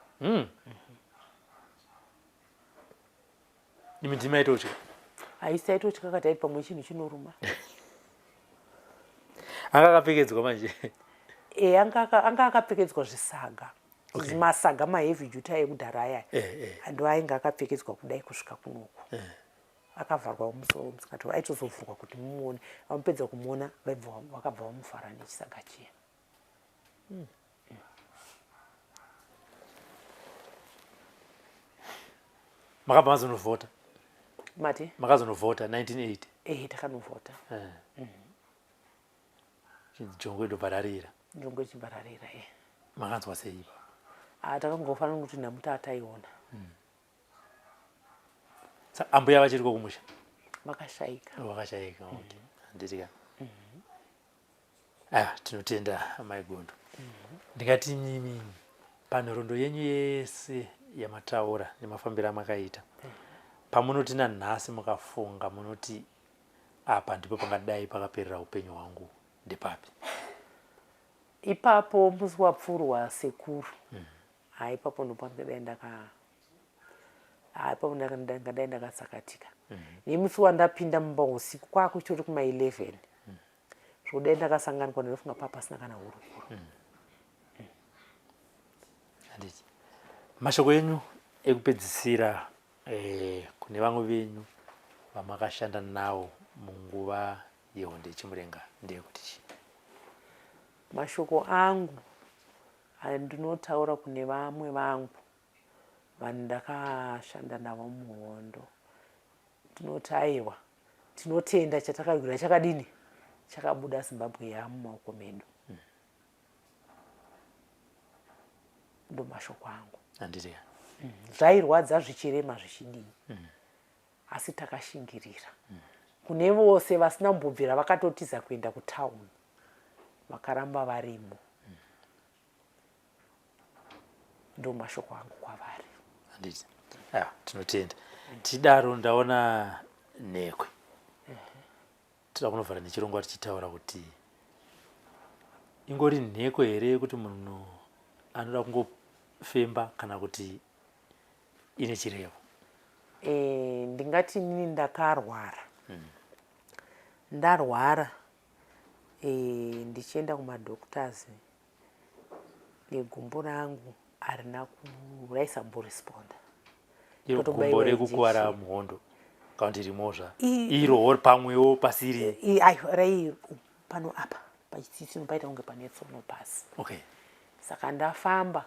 Imi ndimi maitotya? Aisi taitotya kati aiti pamwe chinhu chinoruma. Anga akapfekedzwa manje? E, anga akapfekedzwa zvisaga. Masaga maheavy duty ekudhara aya. Ndo ainge akapfekedzwa kudai kusvika kunoku. Akavharwa musoro musikati, aitozovhurwa kuti mumuone. Vamupedza kumuona, vakabva vamuvhara nechisaga chiya. Makabva mazonovhota? Mati? Makazonovhota 1980? Ehe, takanovhota. Chinzi jongwe ndobva rarira. Jongwe ichibva rarira, e. Makanzwa sei ipa? Ah, takangofanira kuti nhamuta ataiona. Ambuya vachiriko kumusha? Vakashaika. Vakashaika, okay. Handiti ka? Ah, tinotenda Mai Gondo. Ndingati mimi panhoroondo yenyu yese yamataura nemafambiro amakaita, pamunoti nanhasi mukafunga munoti apa ndipo pangadai pakaperera upenyu hwangu, ndepapi? Ipapo musi wapfurwa sekuru, ha, ipapo ndopandingadai ndaka ha, ipapo ndingadai ndakatsakatika. Nemusi wandapinda mumba usiku kwakuchitori kuma11, zvokudai ndakasanganikwa, ndinofunga paa pasina kana hurukuro. Handiti mashoko enyu ekupedzisira kune vamwe venyu vamakashanda nawo munguva yehondo yeChimurenga ndeyekuti chii? Mashoko angu andinotaura kune vamwe vangu vanhu ndakashanda navo muhondo, tinoti aiwa, tinotenda chatakarwira chakadini, chakabuda, Zimbabwe yaamumaoko medu. Ndo mashoko angu. Handiti? Zvairwadza, zvichirema, zvichidii, asi takashingirira. Kune vose vasina kumbobvira vakatotiza kuenda kutown vakaramba varimo. Ndo mashoko angu kwavari. Handiti. Aiwa, tinotenda. Tidaro ndaona nhekwe. Tinoda kunovhara nechirongwa tichitaura kuti ingori nhekwe here yekuti munhu anoda kungofemba kana kuti ine chirevo? E, ndingati inini ndakarwara. Ndarwara e, ndichienda kumadoctors negumbo rangu harina raisamboresponda. Iro gumbo rekukuvara muhondo kana kuti rimozva iro pamwewo pasiri aiwa rai pano apa pachitsitsi paita kunge pane tsono pasi. Okay. Saka ndafamba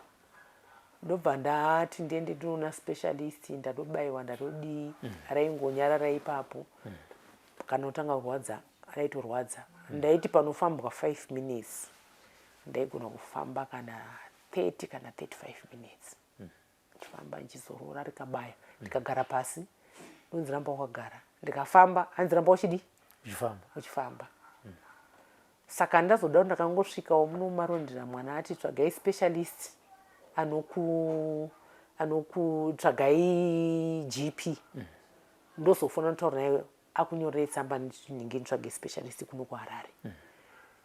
ndobva ndati ndiende ndinoona specialist, ndatobaiwa ndatodii. Raingonyarara ipapo. Kana kutanga kurwadza raitorwadza. Ndaiti panofambwa 5 minutes ndaigona kufamba kana 30 kana 35 minutes. Ndichifamba ndichizorora, rikabaya ndikagara pasi ndonzi ramba wakagara, ndikafamba hanzi ramba uchidi uchifamba uchifamba. Saka ndazoda kuti ndakangosvikawo muno muMarondera, mwana ati tsvagai specialist anoku anokutsvagai GP. Ndozofona ndotaura naye akunyorerei tsamba ndinenge nditsvage specialist kuno kuHarare.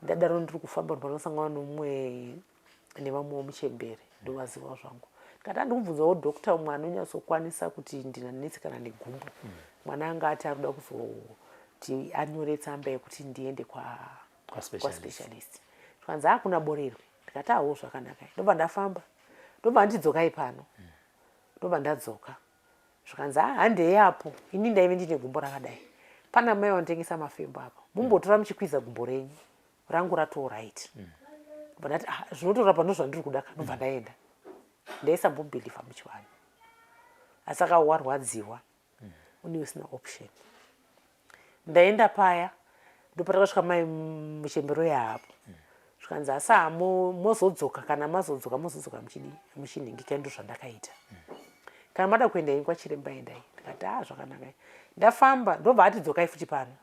Ndadaro ndiri kufamba panosangana nomumwe nevamwewo muchembere ndovazivawo zvangu. Ndikati andikubvunzawo doctor umwe anonyatsokwanisa kuti ndinanetsekana negumbo. Mwana anga ati ari kuda kuzoti anyore tsamba yekuti ndiende kwaspecialist. Zvikanzi hakuna borerwe. Ndikati awo zvakanaka. Ndobva ndafamba. Ndobva ndidzokai pano. Ndobva ndadzoka. Zvikanzi handei apo. Ini ndaive ndine gumbo rakadai. Pana mai vanotengesa mafembo apa. Mumbotora muchikwiza gumbo renyu. Rangu ratoo right. Ndobva ndati zvinotorapa ndozvandiri kuda ka. Ndobva ndaenda. Ndaisambobhilivha muchivanhu. Asi akawarwadziwa. Une usina option. Ndaenda paya ndopatakasvika mai muchembero yaapo. Zvikanzi asi mozodzoka kana mazodzoka mozodzoka muchidi muchinhingika ndo zvandakaita. Kana mada kuenda henyu kwachiremba endai. Ndikati zvakanaka. Ndafamba ndobva ati dzokai futi pano.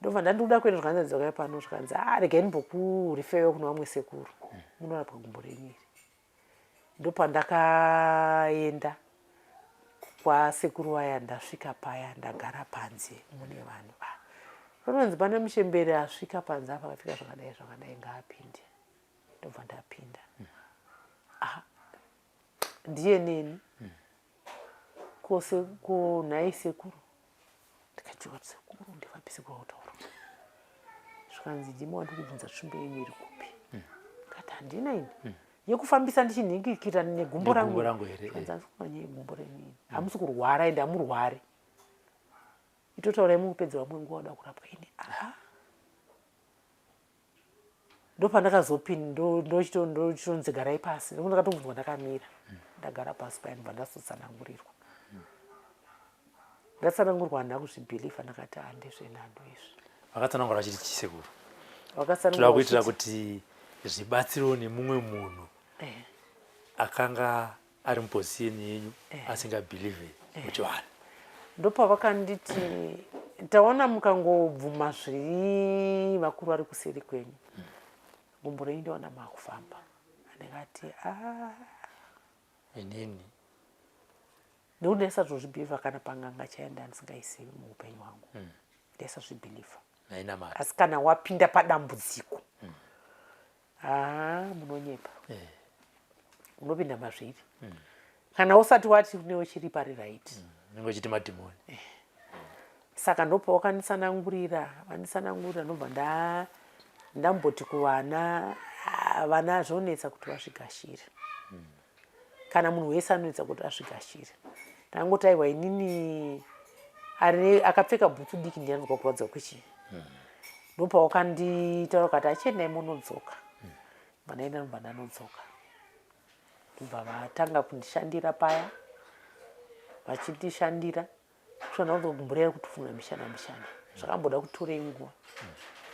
Ndobva ndandikuda kuenda zvikanzi dzokai pano zvikanzi regai ndimbokurifeyo kuno vamwe sekuru. Munorapwa gumbo renyu iri. Ndopandakaenda kwasekuru vaya, ndasvika paya ndagara panze mune vanhu. Panonzi pane muchembere asvika panze apa akapfeka zvakadai zvakadai ngaapinde. Ndobva ndapinda. Ndiye neni. Ko nhai sekuru? Ndikati sekuru ndivapi sekuru vautaura? Zvikanzi ndimi wandikubvunza tsvimbo yenyu iri kupi? Ndikati handina ini. Yekufambisa ndichinhingikira negumbo rangu. Zvikanzi handisi kumanya yegumbo renyu ini. Hamusi kurwara ende hamurwari. Itotaurai mukupedza vamwe nguva wada kurapwa ini. Ndopandakazopinda ndochitonzi garai pasi. Ndokuti ndakatobvunzwa ndakamira. Ndagara pasi paya ndobva ndazotsanangurirwa. Ndatsanangurwa handina kuzvibhilivha, ndakati handezvenhando izvi. Vakatsanangura vachiti chisekuru. Vakatsanangura kuitira kuti zvibatsirewo nemumwe munhu akanga ari muposition yenyu asingabhilivhe muchivanhu. Ndopavakanditi taona mukangobvuma zviri vakuru vari kuseri kwenyu. Gumbo renyu ndoona makufamba. Ndikati Inini. Nekuti ndaisatozvibhilivha kana panganga chaiyo ndandisingaizivi muupenyu hwangu. Ndaisazvibhilivha. Asi kana wapinda padambudziko. Munonyepa. Unopinda mazviri. Kana usati wati une chiri pari right. Unenge uchiti madhimoni. Saka ndopa wakanditsanangurira, vanditsanangurira ndobva ndamboti kuvana, vana zvonetsa kuti vazvigashire. Kana munhu wese anonetsa kuti azvigashire. Ndangoti aiwa inini akapfeka bhutsu diki ndiye anonzwa kurwadza kwechi. Ndopa wakanditaura ukati achiendai munodzoka. Ndobva ndaenda ndobva ndanodzoka. Ndobva vatanga kundishandira paya. Vachindishandira. Kusvika ndakunzwa gumbo riya rikutofunga mishana mishana. Zvakamboda kutorei nguva.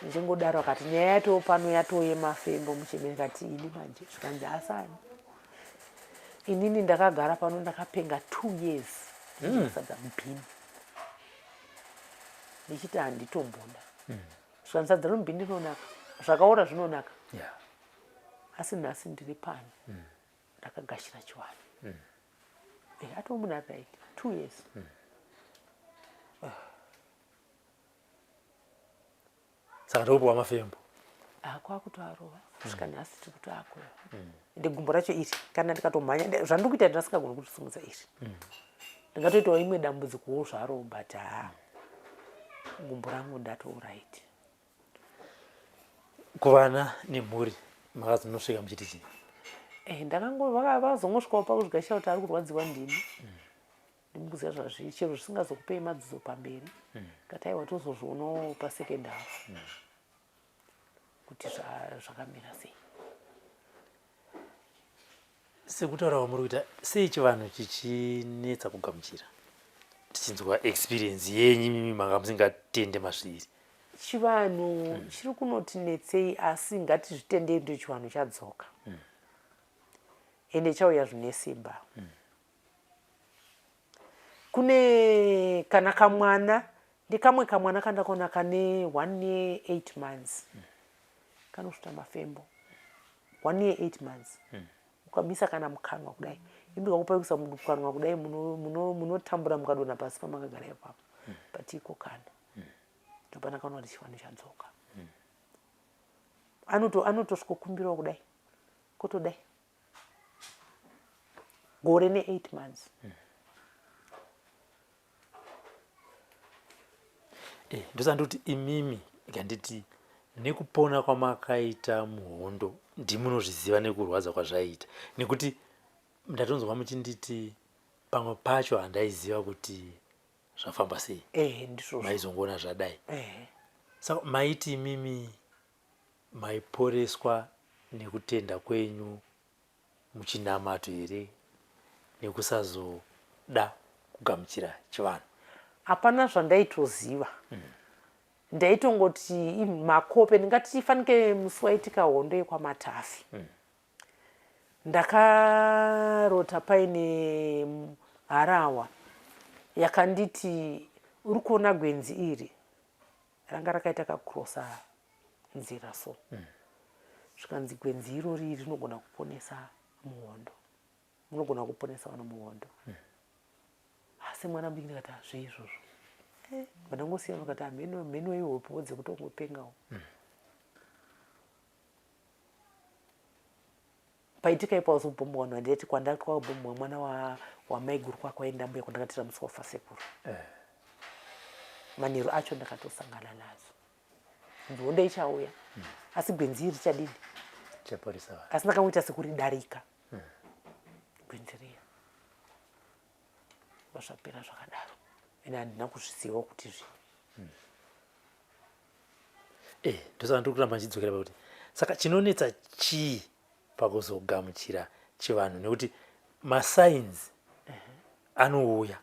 Ndichingodaro akati nyaya yatoo pano yatoo yemafembo muchembere. Ndikati ini manje zvikanzi asani. Inini ndakagara pano ndakapenga 2 years. Ndichisadza mubhini. Ndichiti handitomboda. Zvikanzi sadza romubhini rinonaka, zvakaora zvinonaka. Asi nhasi ndiri pano. Ndakagashira chivanhu. Eh, atoo munhu ari right. 2 years. Saka ndokupiwa mafembo. Ah, kwakutoarova kusvika nhasi tiri kutoakweva. Ende gumbo racho iri kana ndikatomhanya zvandiri kuita ndasingagoni kutosimudza iri. Ndingatoitawo imwe dambudzikowo zvaro but haa gumbo rangu ndatoraiti. Kuvana nemhuri makazonosvika muchiti chii? Eh, ndakango vazongosvikawo pakuzvigashira kuti ari kurwadziwa ndini. Ndimkuziva zvazviri chero zvisingazokupei madzidzo pamberi. Ndikati aiwa tozozvionawo pasecond half. Kuti zvakamira sei. Sekutaura kwamuri kuita, sei chivanhu chichinetsa kugamuchira? Tichinzwa experience yenyu imimi manga musingatende mazviri. Chivanhu chiri kunotinetsei asi ngatizvitendei kuti chivanhu chadzoka. Ende chauya zvine simba. Kune kana kamwana ndikamwe kamwana kandakaona kane 1 year 8 months. Kanosvuta mafembo. 1 year 8 months. Ukamisa kana mukanwa kudai. Imi kakupa kuisa mukanwa kudai munotambura mukadonha pasi pamakagara ipapo. But iko kana. Ndopandakaona kuti chivanhu chadzoka. Anotosvikokumbirawo kudai. Kotodai. Gore ne 8 months. Eh, ndosandoti imimi ikanditi nekupona kwamakaita muhondo ndimunozviziva nekurwadza kwazvaiita nekuti ndatonzwa muchinditi pamwe pacho handaiziva kuti zvafamba sei. Eh, ndizvozvo. Maizongoona zvadai. Eh. Saka maiti imimi maiporeswa nekutenda kwenyu muchinamato here nekusazoda kugamuchira chivanhu? Hapana zvandaitoziva. Ndaitongoti makope ndingati fanike musi waitika hondo yekwaMatafi. Ndakarota paine harahwa yakanditi uri kuona gwenzi iri ranga rakaita kakurosa nzira so. Zvikanzi gwenzi irori rinogona kuponesa muhondo. Munogona kuponesa vanhu muhondo. Asi mwana mudiki ndikati hazvi izvozvo. Eh, vandangosiya vakati hameno mheno ihopewo dzekutongopengawo. Paitika ipo wazobhombwa vanhu vanditi kwandakabhombwa mwana wamaiguru kwakwaenda mbuya kwandakatira musi wafa sekuru. Manheru acho ndakatosangana nazo. Hondo ichauya. Asi gwenzi iri richadini? Chaporesa vanhu. Asi ndakangoita sekuridarika. Gwenzi riya. Zvapera zvakadaro. Ende handina kuzviziva kuti zvii. Eh, ndosaka ndiri kuramba ndichidzokera pakuti saka chinonetsa chii pakuzogamuchira chivanhu nekuti masigns anouya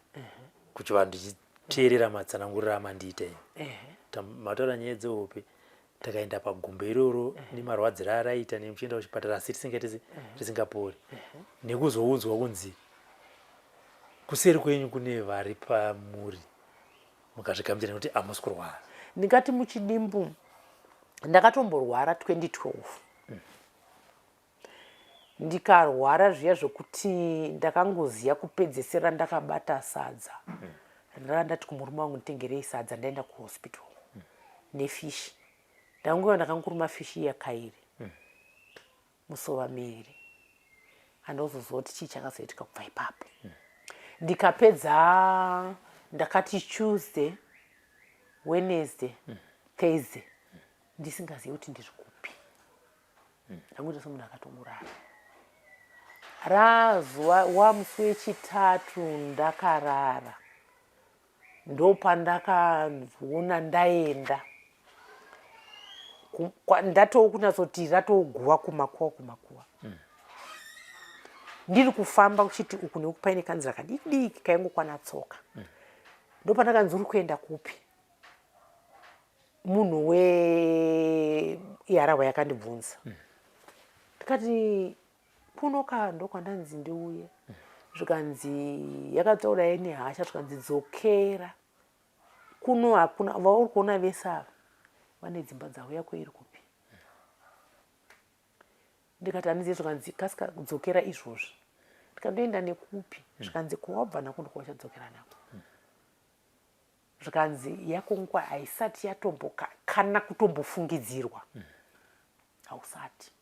kuchivanhu ndichiteerera matsananguriro amandiita ini. Mataura nyaya dzehope takaenda pagumbo iroro nemarwadziro araita nemuchienda kuchipatara asi tisingaite tisingapori nekuzoudzwa kunzi kuseri kwenyu kune vari pamuri mukazvigamuchira nekuti hamusi kurwara. Ndingati muchidimbu ndakatomborwara 2012. Ndikarwara zviya zvekuti ndakangoziya kupedzesera ndakabata sadza. Ndanga ndati kumurume wangu nditengerei sadza ndaenda kuhospital nefish. Ndangouya ndakangoruma fish iya kairi. Musova miri. Andozoziva kuti chii chakazoitika kubva ipapo. Ndikapedza ndakati Tuesday, Wednesday, Thursday ndisingazivi kuti ndiri kupi. Ndangoita semunhu akatongorara. Razuva wamusi wechitatu ndakarara. Ndopandakaona ndaenda. Ndatoo kunyatsoti ratoguva kumakuwa kumakuwa. Ndiri kufamba kuchiti uku neuku paine kanzira kadiki diki kaingokwana tsoka. Ndopandakanzi uri kuenda kupi? Munhu weharahwa yakandibvunza. Ndikati kuno ka ndokwandanzi ndiuye. Zvikanzi yakataura nehasha zvikanzi dzokera. Kuno hakuna vauri kuona vese ava vane dzimba dzavo, yako iri kupi? Ndikati handizivi. Zvikanzi kasika dzokera izvozvi. Ndikandoenda nekupi? Zvikanzi kwawabva nako ndokwauchadzokera nako. Zvikanzi yako nguva haisati yatomboka kana kutombofungidzirwa, hausati.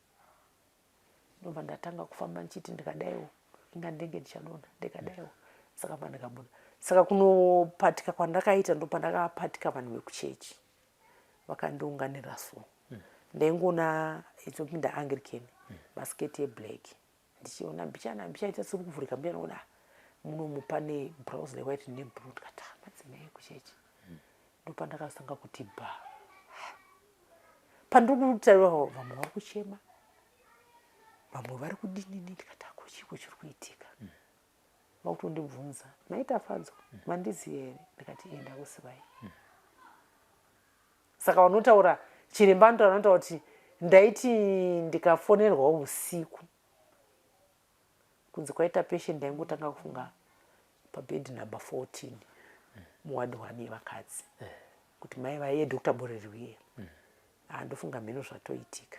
Ndobva ndatanga kufamba ndichiti ndikadaiwo inga ndenge ndichadonha, ndikadaiwo. Saka bva ndikabuda. Saka kunopatika kwandakaita, ndopandakapatika vanhu vekuchechi vakandiunganira. So ndaingoona idzopinda Anglican, masiketi eblack, ndichiona mbichana mbichaita siri kuvhurika mbichana, kuda munomu pane blouse rewhite neblue. Ndikati, "Ah, madzimai ekuchechi." Ndopandakasanga kuti ba pandiri kutarira, vamwe vari kuchema, vamwe vari kudinini. Ndikati, ako chiko chiri kuitika? Vakutondibvunza, "Maitafadzwa, mandiziva here?" Ndikati, "Enda kusivai." Saka vanotaura chiremba anotaura, anotaura kuti ndaiti ndikafonerwawo usiku kunzi kwaita patient, ndaingotanga kufunga pabhedhi number 14 muward 1 yevakadzi, kuti mai vaiye Dr Borerwiye. Handofunga mheno zvatoitika.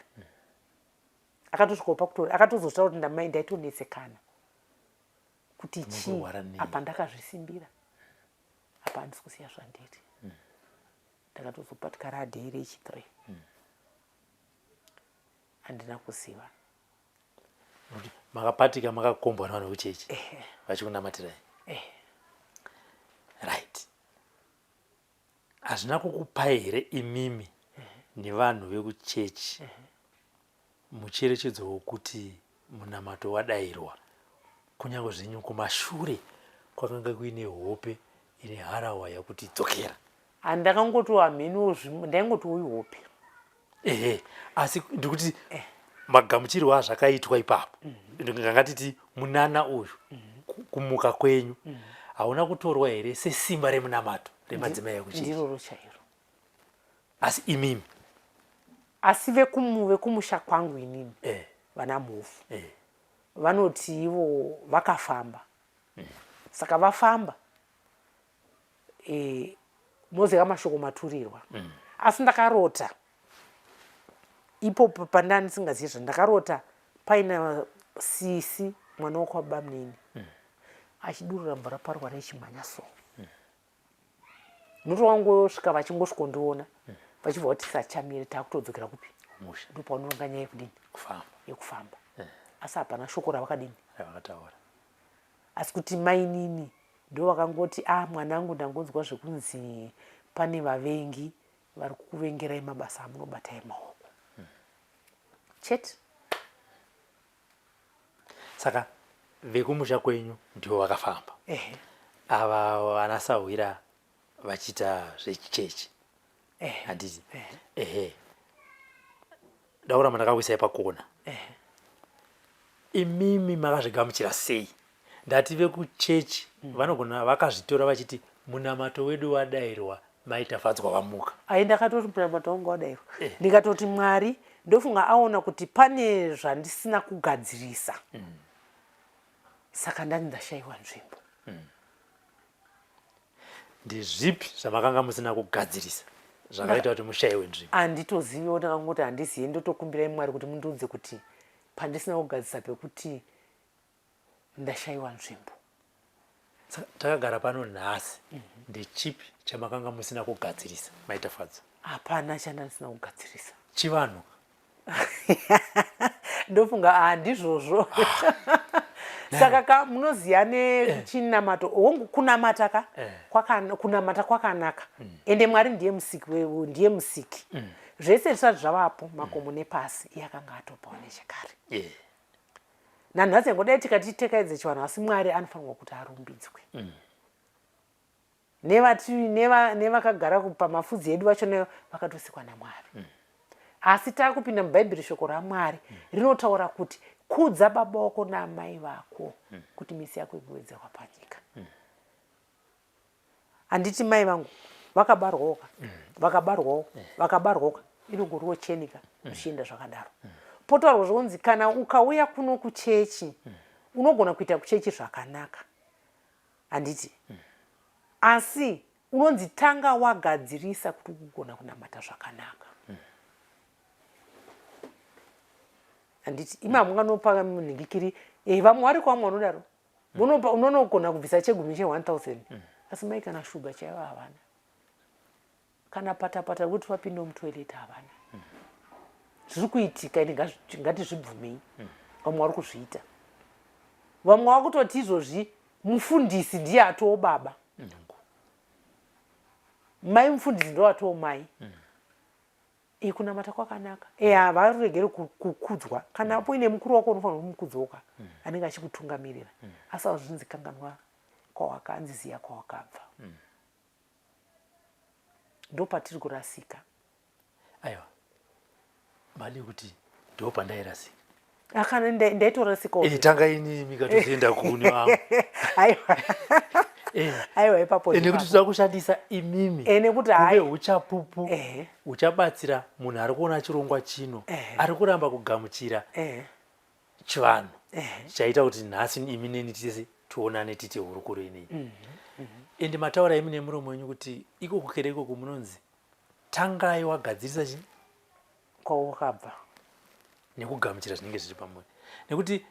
Akatosvikawo pakuto akatozotaura kuti ndamai ndaitonetsekana kuti chii. Munorwara nei? Apa ndakazvisimbira, apa handisi kusiya zvandiri. Ndakatozopatika radhei rechi3, handina kuziva. Kuti makapatika makakombwa nevanhu vekuchechi vachikunamatirai? Eh. Right, hazvina kukupai here imimi nevanhu vekuchechi mucherechedzo wokuti munamato wadayirwa, kunyange zvenyu kumashure kwakanga kuine hope ine harahwa yakuti dzokera? Handakangoti hamheno, ndaingoti uyu hope. Ehe, asi ndikuti magamuchirwo azvakaitwa ipapo, ngangatiti munana uyu, kumuka kwenyu hauna kutorwa here sesimba remunamato remadzimai ekuchechi? Ndiroro chairo. Asi imimi? Asi vekumusha kwangu inini, vana mhofu, vanoti ivo vakafamba. Saka vafamba, moziva mashoko maturirwa. Asi ndakarota ipopo pandanga ndisingazivi zvandakarota, paina sisi mwana wakwababa munini achidurura mvura paruwa rechimhanya. So noto wangosvika, vachingosvikondiona, vachibva vati sachamire, takutodzokera kupi? Musha. Ndopaunoronga nyaya yekudini? Kufamba. Yekufamba. Asi hapana shoko ravakadini? Ravakataura. Asi kuti mainini ndo vakangoti, "A, mwanangu, ndangonzwa zvekunzi pane vavengi vari kukuvengerai mabasa amunobata emaoko chete." Saka vekumusha kwenyu ndivo vakafamba? Ehe. Ava vana sahwira vachiita zvechichechi? Ehe. Handiti? Ehe, ndakuramba ndakakuisai pakona. Imimi makazvigamuchira sei? Ndati vekuchechi vanogona vakazvitora vachiti munamato wedu wadayirwa, Maitafadzwa vamuka. Ai, ndakatoti munamato wangu wadairwa. Ndikatoti Mwari ndofunga aona kuti pane zvandisina kugadzirisa, saka ndani ndashayiwa nzvimbo. Ndezvipi zvamakanga musina kugadzirisa zvakaita kuti mushayiwe nzvimbo? Handitoziviwo, ndakangoti handizivi, ndotokumbirai Mwari kuti mundiudze kuti pandisina kugadzirisa pekuti ndashayiwa nzvimbo. Saka takagara pano nhasi, ndechipi chamakanga musina kugadzirisa, Maitafadzwa? Hapana chandandisina kugadzirisa. Chivanhu? Ndofunga handizvozvo. Saka ka munoziva nechinamato, hongu, kunamata ka kunamata kwakanaka, ende Mwari ndiye musiki, ndiye musiki zvese zvisati zvavapo, makomo nepasi, iye akanga atopawo nechekare. Nanhasi yangodai tikati tekaidze chivanhu, asi Mwari anofanirwa kuti arumbidzwe. Nevakagara pamafudzi edu vacho vakatosikwa naMwari. Asi taakupinda muBhaibheri, shoko raMwari rinotaura kuti kudza baba wako naamai vako kuti misi yako igowedzerwa panyika. Handiti mai vangu vakabarwawoka? Vakabarwawo, vakabarwawoka, inongoriwo chenika zvichienda zvakadaro. Potaurwa zvokunzi kana ukauya kuno kuchechi, unogona kuita kuchechi zvakanaka, handiti? Asi Unonzi tanga wagadzirisa kuti ugogona kunamata zvakanaka. Handiti imi hamunganopa munhingikiri eh, vamwe vari kwamwe vanodaro Munopa unonogona kubvisa chegumi che 1000 asi mai kana shuga chaivo havana kana patapata rekuti vapinde mutoilet havana. Zviri kuitika ende ngatizvibvumei. Vamwe vari kuzviita, vamwe vakutoti izvozvi mufundisi ndiye atoo baba, mai mufundisi ndo atoo mai. E, kunamata kwakanaka e, havaregere kukudzwa. Kana uine mukuru wako unofanira kumukudzoka anenge achikutungamirira, asi hazvinzi kanganwa kwawakanzi ziya kwawakabva. Ndopatiri kurasika. Aiwa, madi kuti ndo pandairasika. Akana ndaitorasikawo. Eh, tanga ini mikatozoenda kune vamwe. Aiwa. Aiwa, ipapo Nekuti ndipapo. toda kushandisa imimi Nekuti kuve hai uchapupu uchabatsira munhu ari kuona chirongwa chino ari kuramba kugamuchira chivanhu chaita kuti nhasi imi neni tese tionane tiite hurukuro ineyi. Ende mataura imi nemuromo wenyu kuti iko kukere ikoko munonzi tangai wagadzirisa chi kwawakabva nekugamuchira zvinenge zviri pamuri, nekuti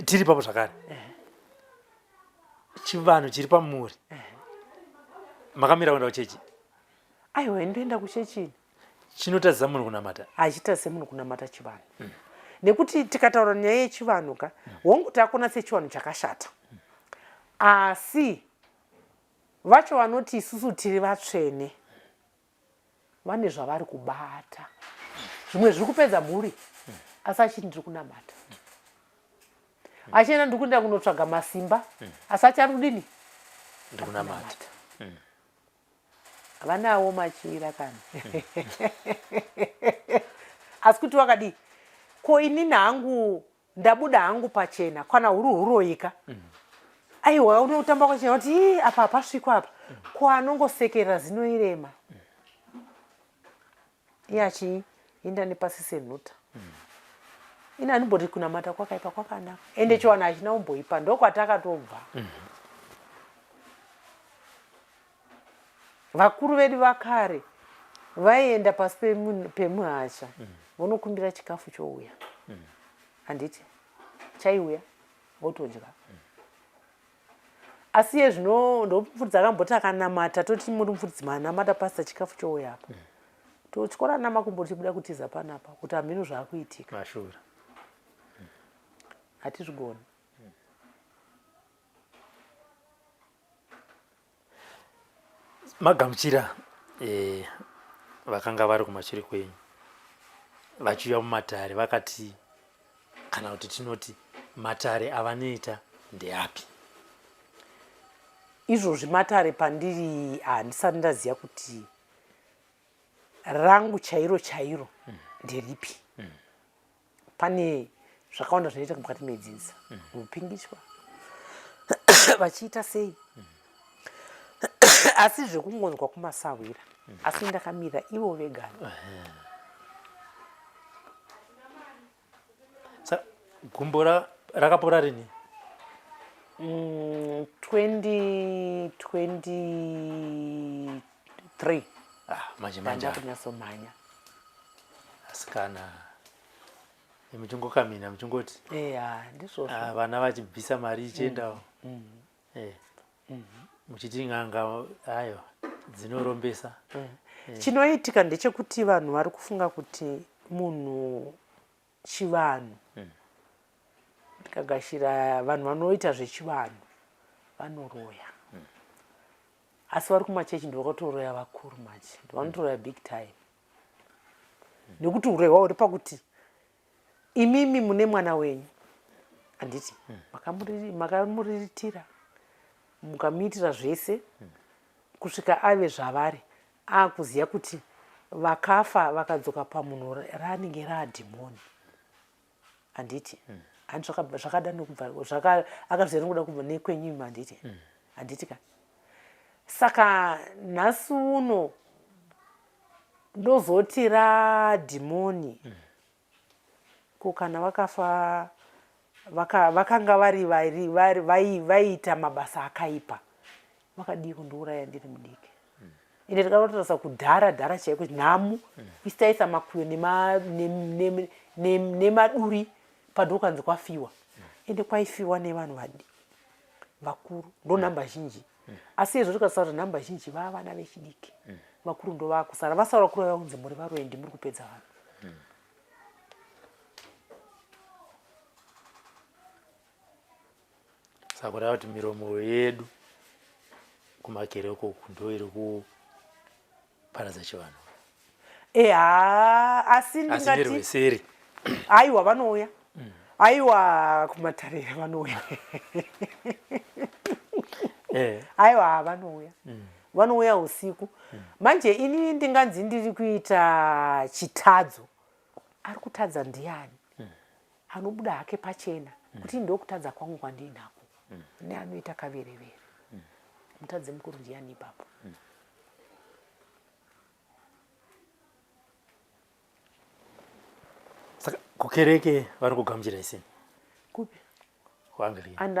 tiri papo zvakare chivanhu chiri pamuri. Makamira kuenda kuchechi? Aiwa, ndoenda kuchechi. Chinotadzisa munhu kunamata? Hachitadzise munhu kunamata chivanhu, nekuti tikataura nyaya yechivanhu ka, hongu takona sechivanhu chakashata, asi vacho vanoti isusu tiri vatsvene vane zvavari kubata, zvimwe zviri kupedza mhuri, asi achiti ndiri kunamata, achienda ndiri kuenda kunotsvaga masimba, asi achi ari kudini? Ndiri kunamata. Vanawo machira kana asi kuti wakadii ko? Inini hangu ndabuda hangu pachena kana huri huroika. Aiwa, unotamba kwachena kuti ii apa hapasvikwa apa. Ko anongosekerera zino irema, iye achiinda nepasi senhuta. Ini andimboti kunamata kwakaipa, kwakanaka, ende chiwanhu hachina kumboipa, ndokwatakatobva. Vakuru vedu vakare vaienda pasi pemuhasha vonokumbira chikafu chouya, handiti? Chaiuya votodya. Asi iye zvino ndomufundisi akamboti akanamata, toti muri mufundisi manamata pasita, chikafu chouya apa, totyora namakumbo tichibuda kutiza panapa kuti hamhino zvaakuitika. Mashura. Hatizvigoni. Magamuchira vakanga vari kumashure kwenyu vachiuya mumatare vakati, kana kuti tinoti matare avanoita ndeapi? Izvozvi matare pandiri handisati ndaziva kuti rangu chairo chairo nderipi. Pane zvakawanda zvinoitika mukati medzinza, kupingishwa vachiita sei, asi zvekungonzwa kumasahwira, asi ndakamira ivo vegani. Sa gumbo rakapora rini? 2023. Ah, manje manje. Ndakunyatsomhanya. Asikana, muchingokamina muchingoti Eya, ndizvozvo. Ah, vana vachibvisa mari ichiendawo, muchiti n'anga ayo dzinorombesa. Chinoitika ndechekuti vanhu vari kufunga kuti munhu chivanhu, ndikagashira vanhu vanoita zvechivanhu vanoroya, asi vari kumachechi ndovakatoroya vakuru manje, ndovanotoroya big time, nekuti uroyi hwahuri pakuti imimi mune mwana wenyu, handiti? Makamuriritira, mukamuitira zvese kusvika ave zvavari, akuziva kuti vakafa vakadzoka pamunhu ranenge raadhimoni, handiti? Handi zvakada nokubva akazviziva nokuda kubva nekwenyu imi, handiti? Handiti ka? Saka nhasi uno ndozoti radhimoni, ko kana vakafa vakanga vari vaiita mabasa akaipa. Vakadii kundiuraya ndiri mudiki? Ende tikatotarisa kudhara dhara chaiko nhamu isitaisa makuyo nemaduri padokanzi kwafiwa. Ende kwaifiwa nevanhu vadi vakuru ndo nhamba zhinji. Asi izvo tikasara kuti nhamba zhinji vava vana vechidiki, vakuru ndo vakusara vasara kureva kunzi muri varoyi, ndimuri kupedza vanhu. Saka kureva kuti miromo yedu kumakereke uku ndo iri kuparadza chivanhu. Eha, asi ndingati nerweseri. Aiwa, vanouya. Aiwa, kumatarira vanouya. Aiwa, vanouya. Vanouya usiku. Manje ini ndinganzi ndiri kuita chitadzo, ari kutadza ndiani? Anobuda hake pachena kuti ndokutadza kwangu kwandinako, neanoita kaverevere. Mutadzi mukuru ndiani ipapo? Saka kukereke vari kugamuchira isini? Kupi? KuAnglican.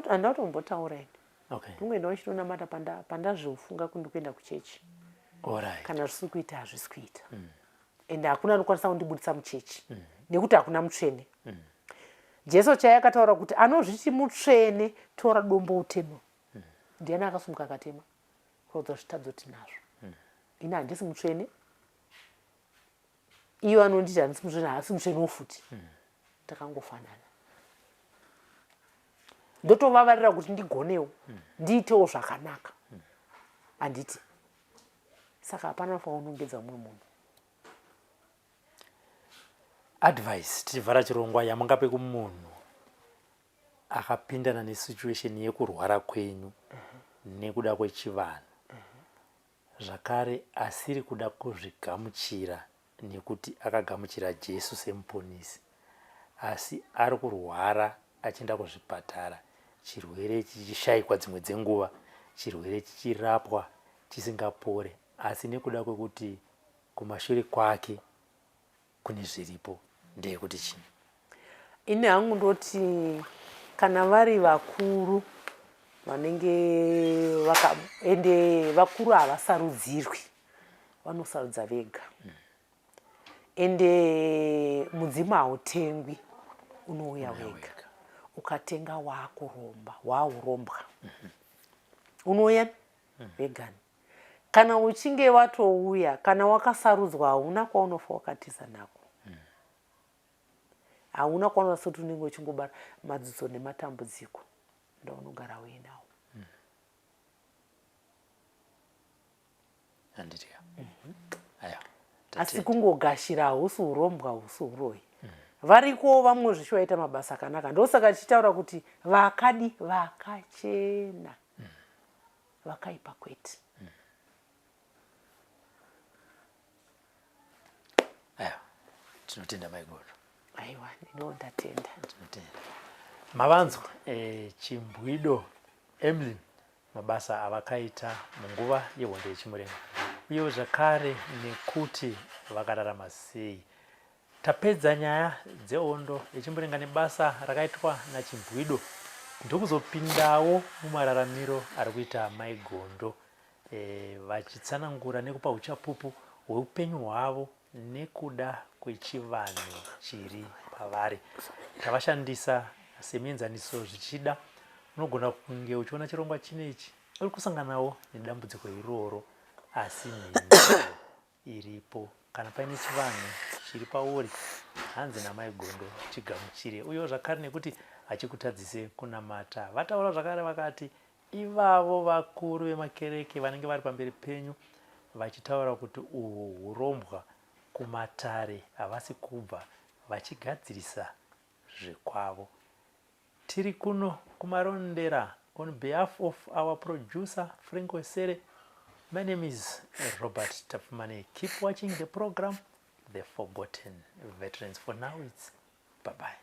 Handatombotaura ini. Okay. Ndingoenda uchitonamata pandazvofunga kuti ndikuenda kuchechi. Alright. Kana zvisiri kuita, hazvisi kuita. Ende hakuna anokwanisa kundibudisa muchechi nekuti hakuna mutsvene. Jesu chaiye akataura kuti anozviti mutsvene, tora dombo uteme. Ndiani akasumuka akatema? Kuratidza zvitadzo tinazvo. Ini handisi mutsvene, iyo anonditi handisi mutsvene haasi mutsvenewo futi. Takangofanana. Ndotovavarira kuti ndigonewo, ndiitewo zvakanaka, handiti? Saka hapana anofanira kunongedza mumwe munhu. Advice tichivhara chirongwa yamungape kumunhu akapindana nesituation yekurwara kwenyu nekuda kwechivanhu, zvakare asiri kuda kuzvigamuchira nekuti akagamuchira Jesu semuponisi, asi ari kurwara achienda kuzvipatara, chirwere chichishaikwa, dzimwe dzenguva chirwere chichirapwa chisingapore, asi nekuda kwekuti kumashure kwake kune zviripo, ndeyekuti chii? Ini hangu ndoti kana vari vakuru vanenge vaka, ende vakuru havasarudzirwi, vanosarudza vega. Ende mudzimu hautengwi, unouya wega. Ukatenga waakuromba, waaurombwa. Unouya vegani. Kana uchinge watouya, kana wakasarudzwa, hauna kwaunofa wakatiza nako. Hauna kwaunofa, kuti unenge uchingobara madzidzo nematambudziko ndounogara uinawo. Handiti ka? Aiwa. Asi kungogashira hausi urombwa, hausi uroyi. Variko vamwe zvichivaita mabasa akanaka, ndosaka tichitaura kuti vakadi vakachena, vakaipa kwete. Aiwa, tinotenda Maigodo. Aiwa, ndino ndatenda. Tinotenda. Mavanzwa Chimbwido Emlyn, mabasa avakaita munguva yehondo yeChimurenga, uyewo zvakare nekuti vakararama sei. Tapedza nyaya dzehondo yeChimurenga nebasa rakaitwa naChimbwido, ndokuzopindawo mumararamiro ari kuita Mai Gondo, vachitsanangura nekupa uchapupu hweupenyu hwavo nekuda kwechivanhu chiri pavari. Tavashandisa semuenzaniso, zvichida unogona kunge uchiona chirongwa chino ichi uri kusanganawo nedambudziko iroro, asi mhinduro iripo. Kana paine chivanhu chiri pauri, hanzi naMai Gondo, chigamuchire, uyewo zvakare nekuti hachikutadzise kunamata. Vataura zvakare vakati ivavo vakuru vemakereke vanenge vari pamberi penyu vachitaura kuti uhwu hurombwa, kumatare havasi kubva vachigadzirisa zvekwavo. Tiri kuno kuMarondera. On behalf of our producer Frank Wesere, my name is Robert Tapfumane. Keep watching the program, The Forgotten Veterans. For now, it's bye-bye.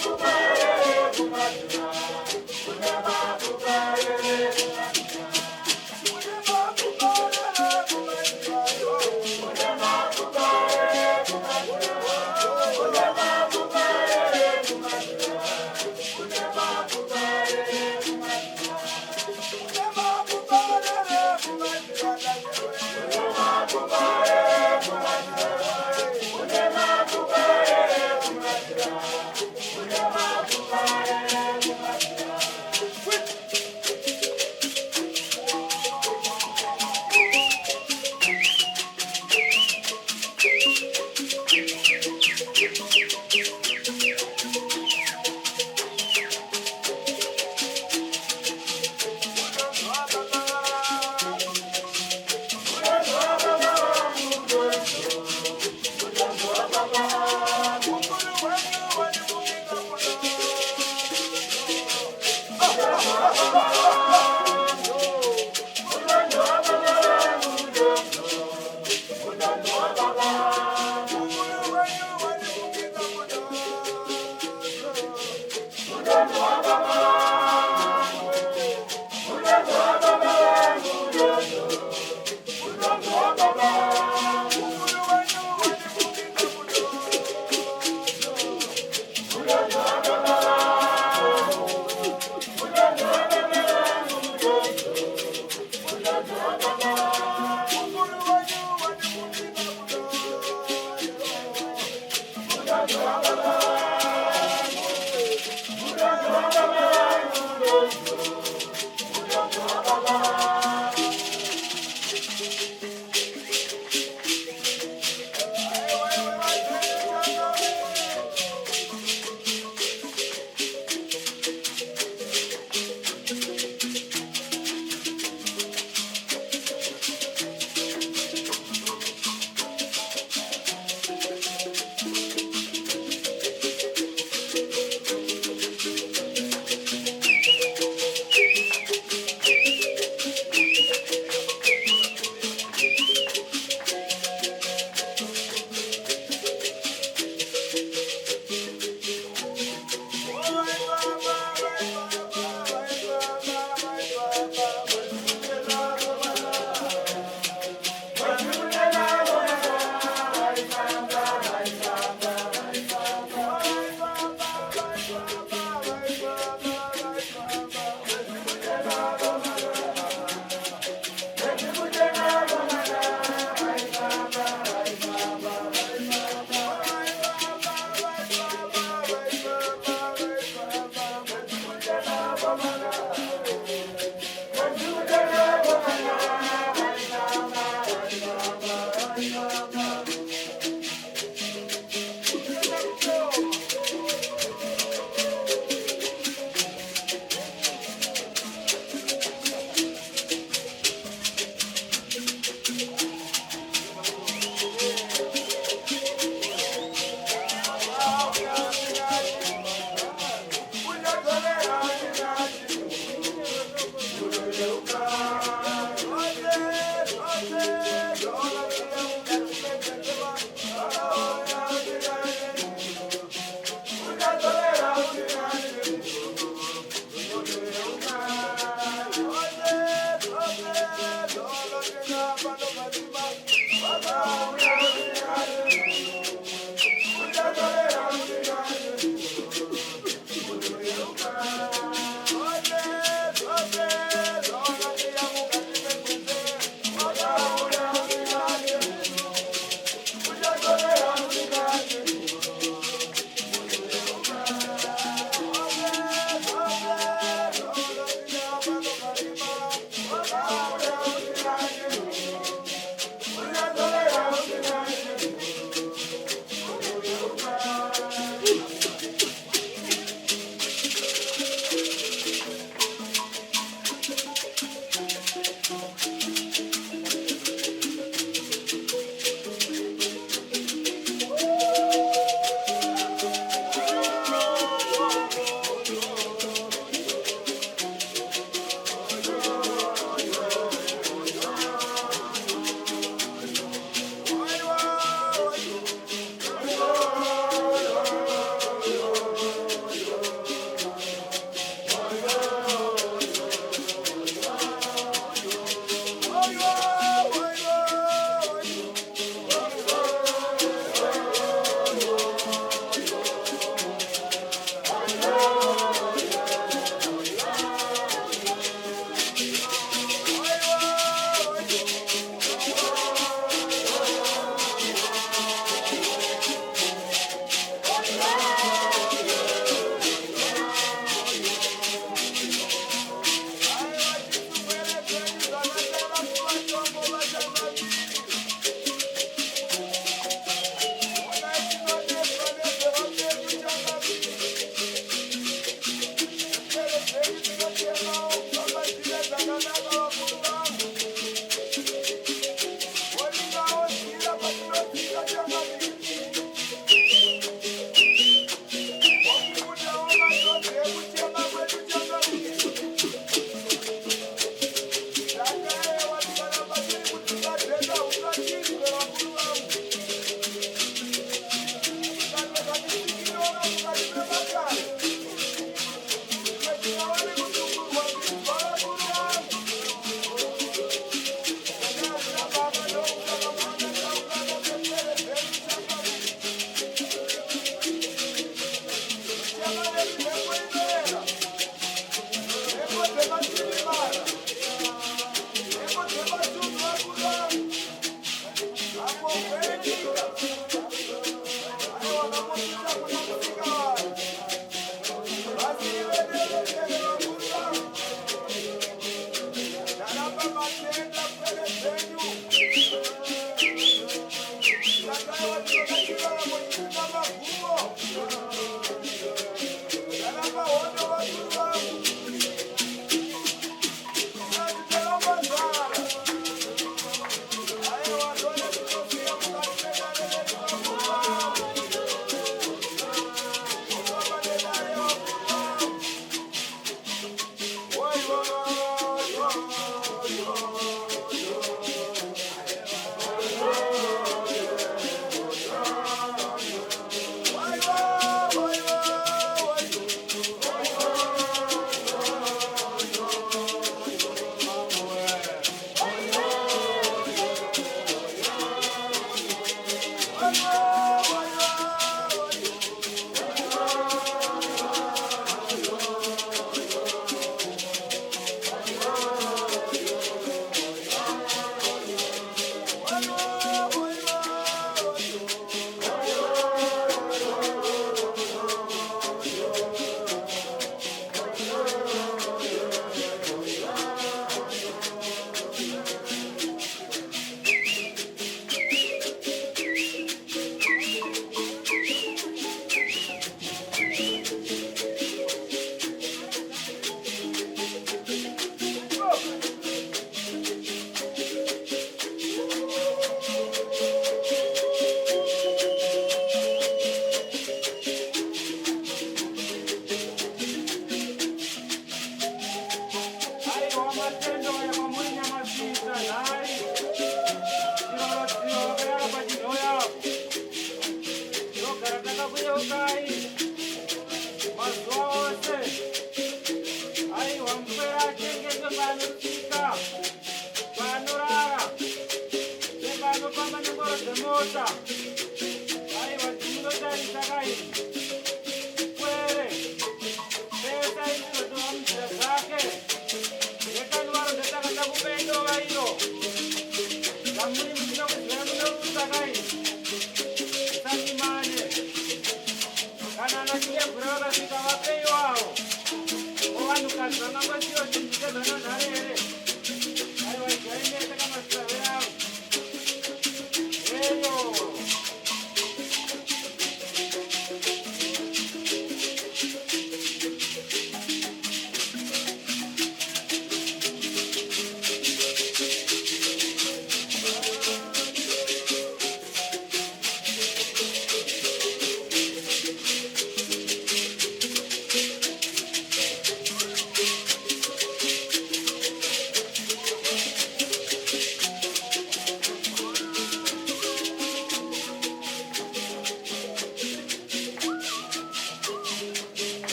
Thank you.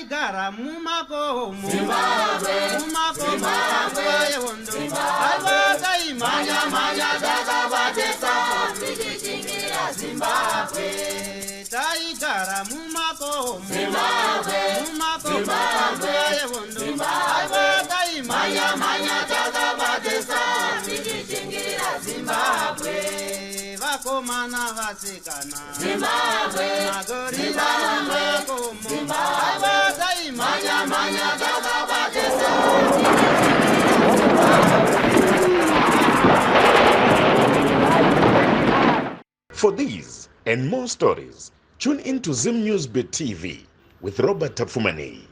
Taigara mumakomo, mumakomo panguva yehondo. Aiwa, taimhanya-mhanya takabatesa tichishingirira Zimbabwe. Taigara mumakomo, mumakomo panguva yehondo. Aiwa, taimhanya-mhanya takabatesa tichishingirira Zimbabwe. Vakomana, vasikana, Zimbabwe, magorila mumakomo. Aiwa, taimhanya-mhanya takabatesa. For these and more stories, tune in to Zim News Bit TV with Robert Tapfumaneyi.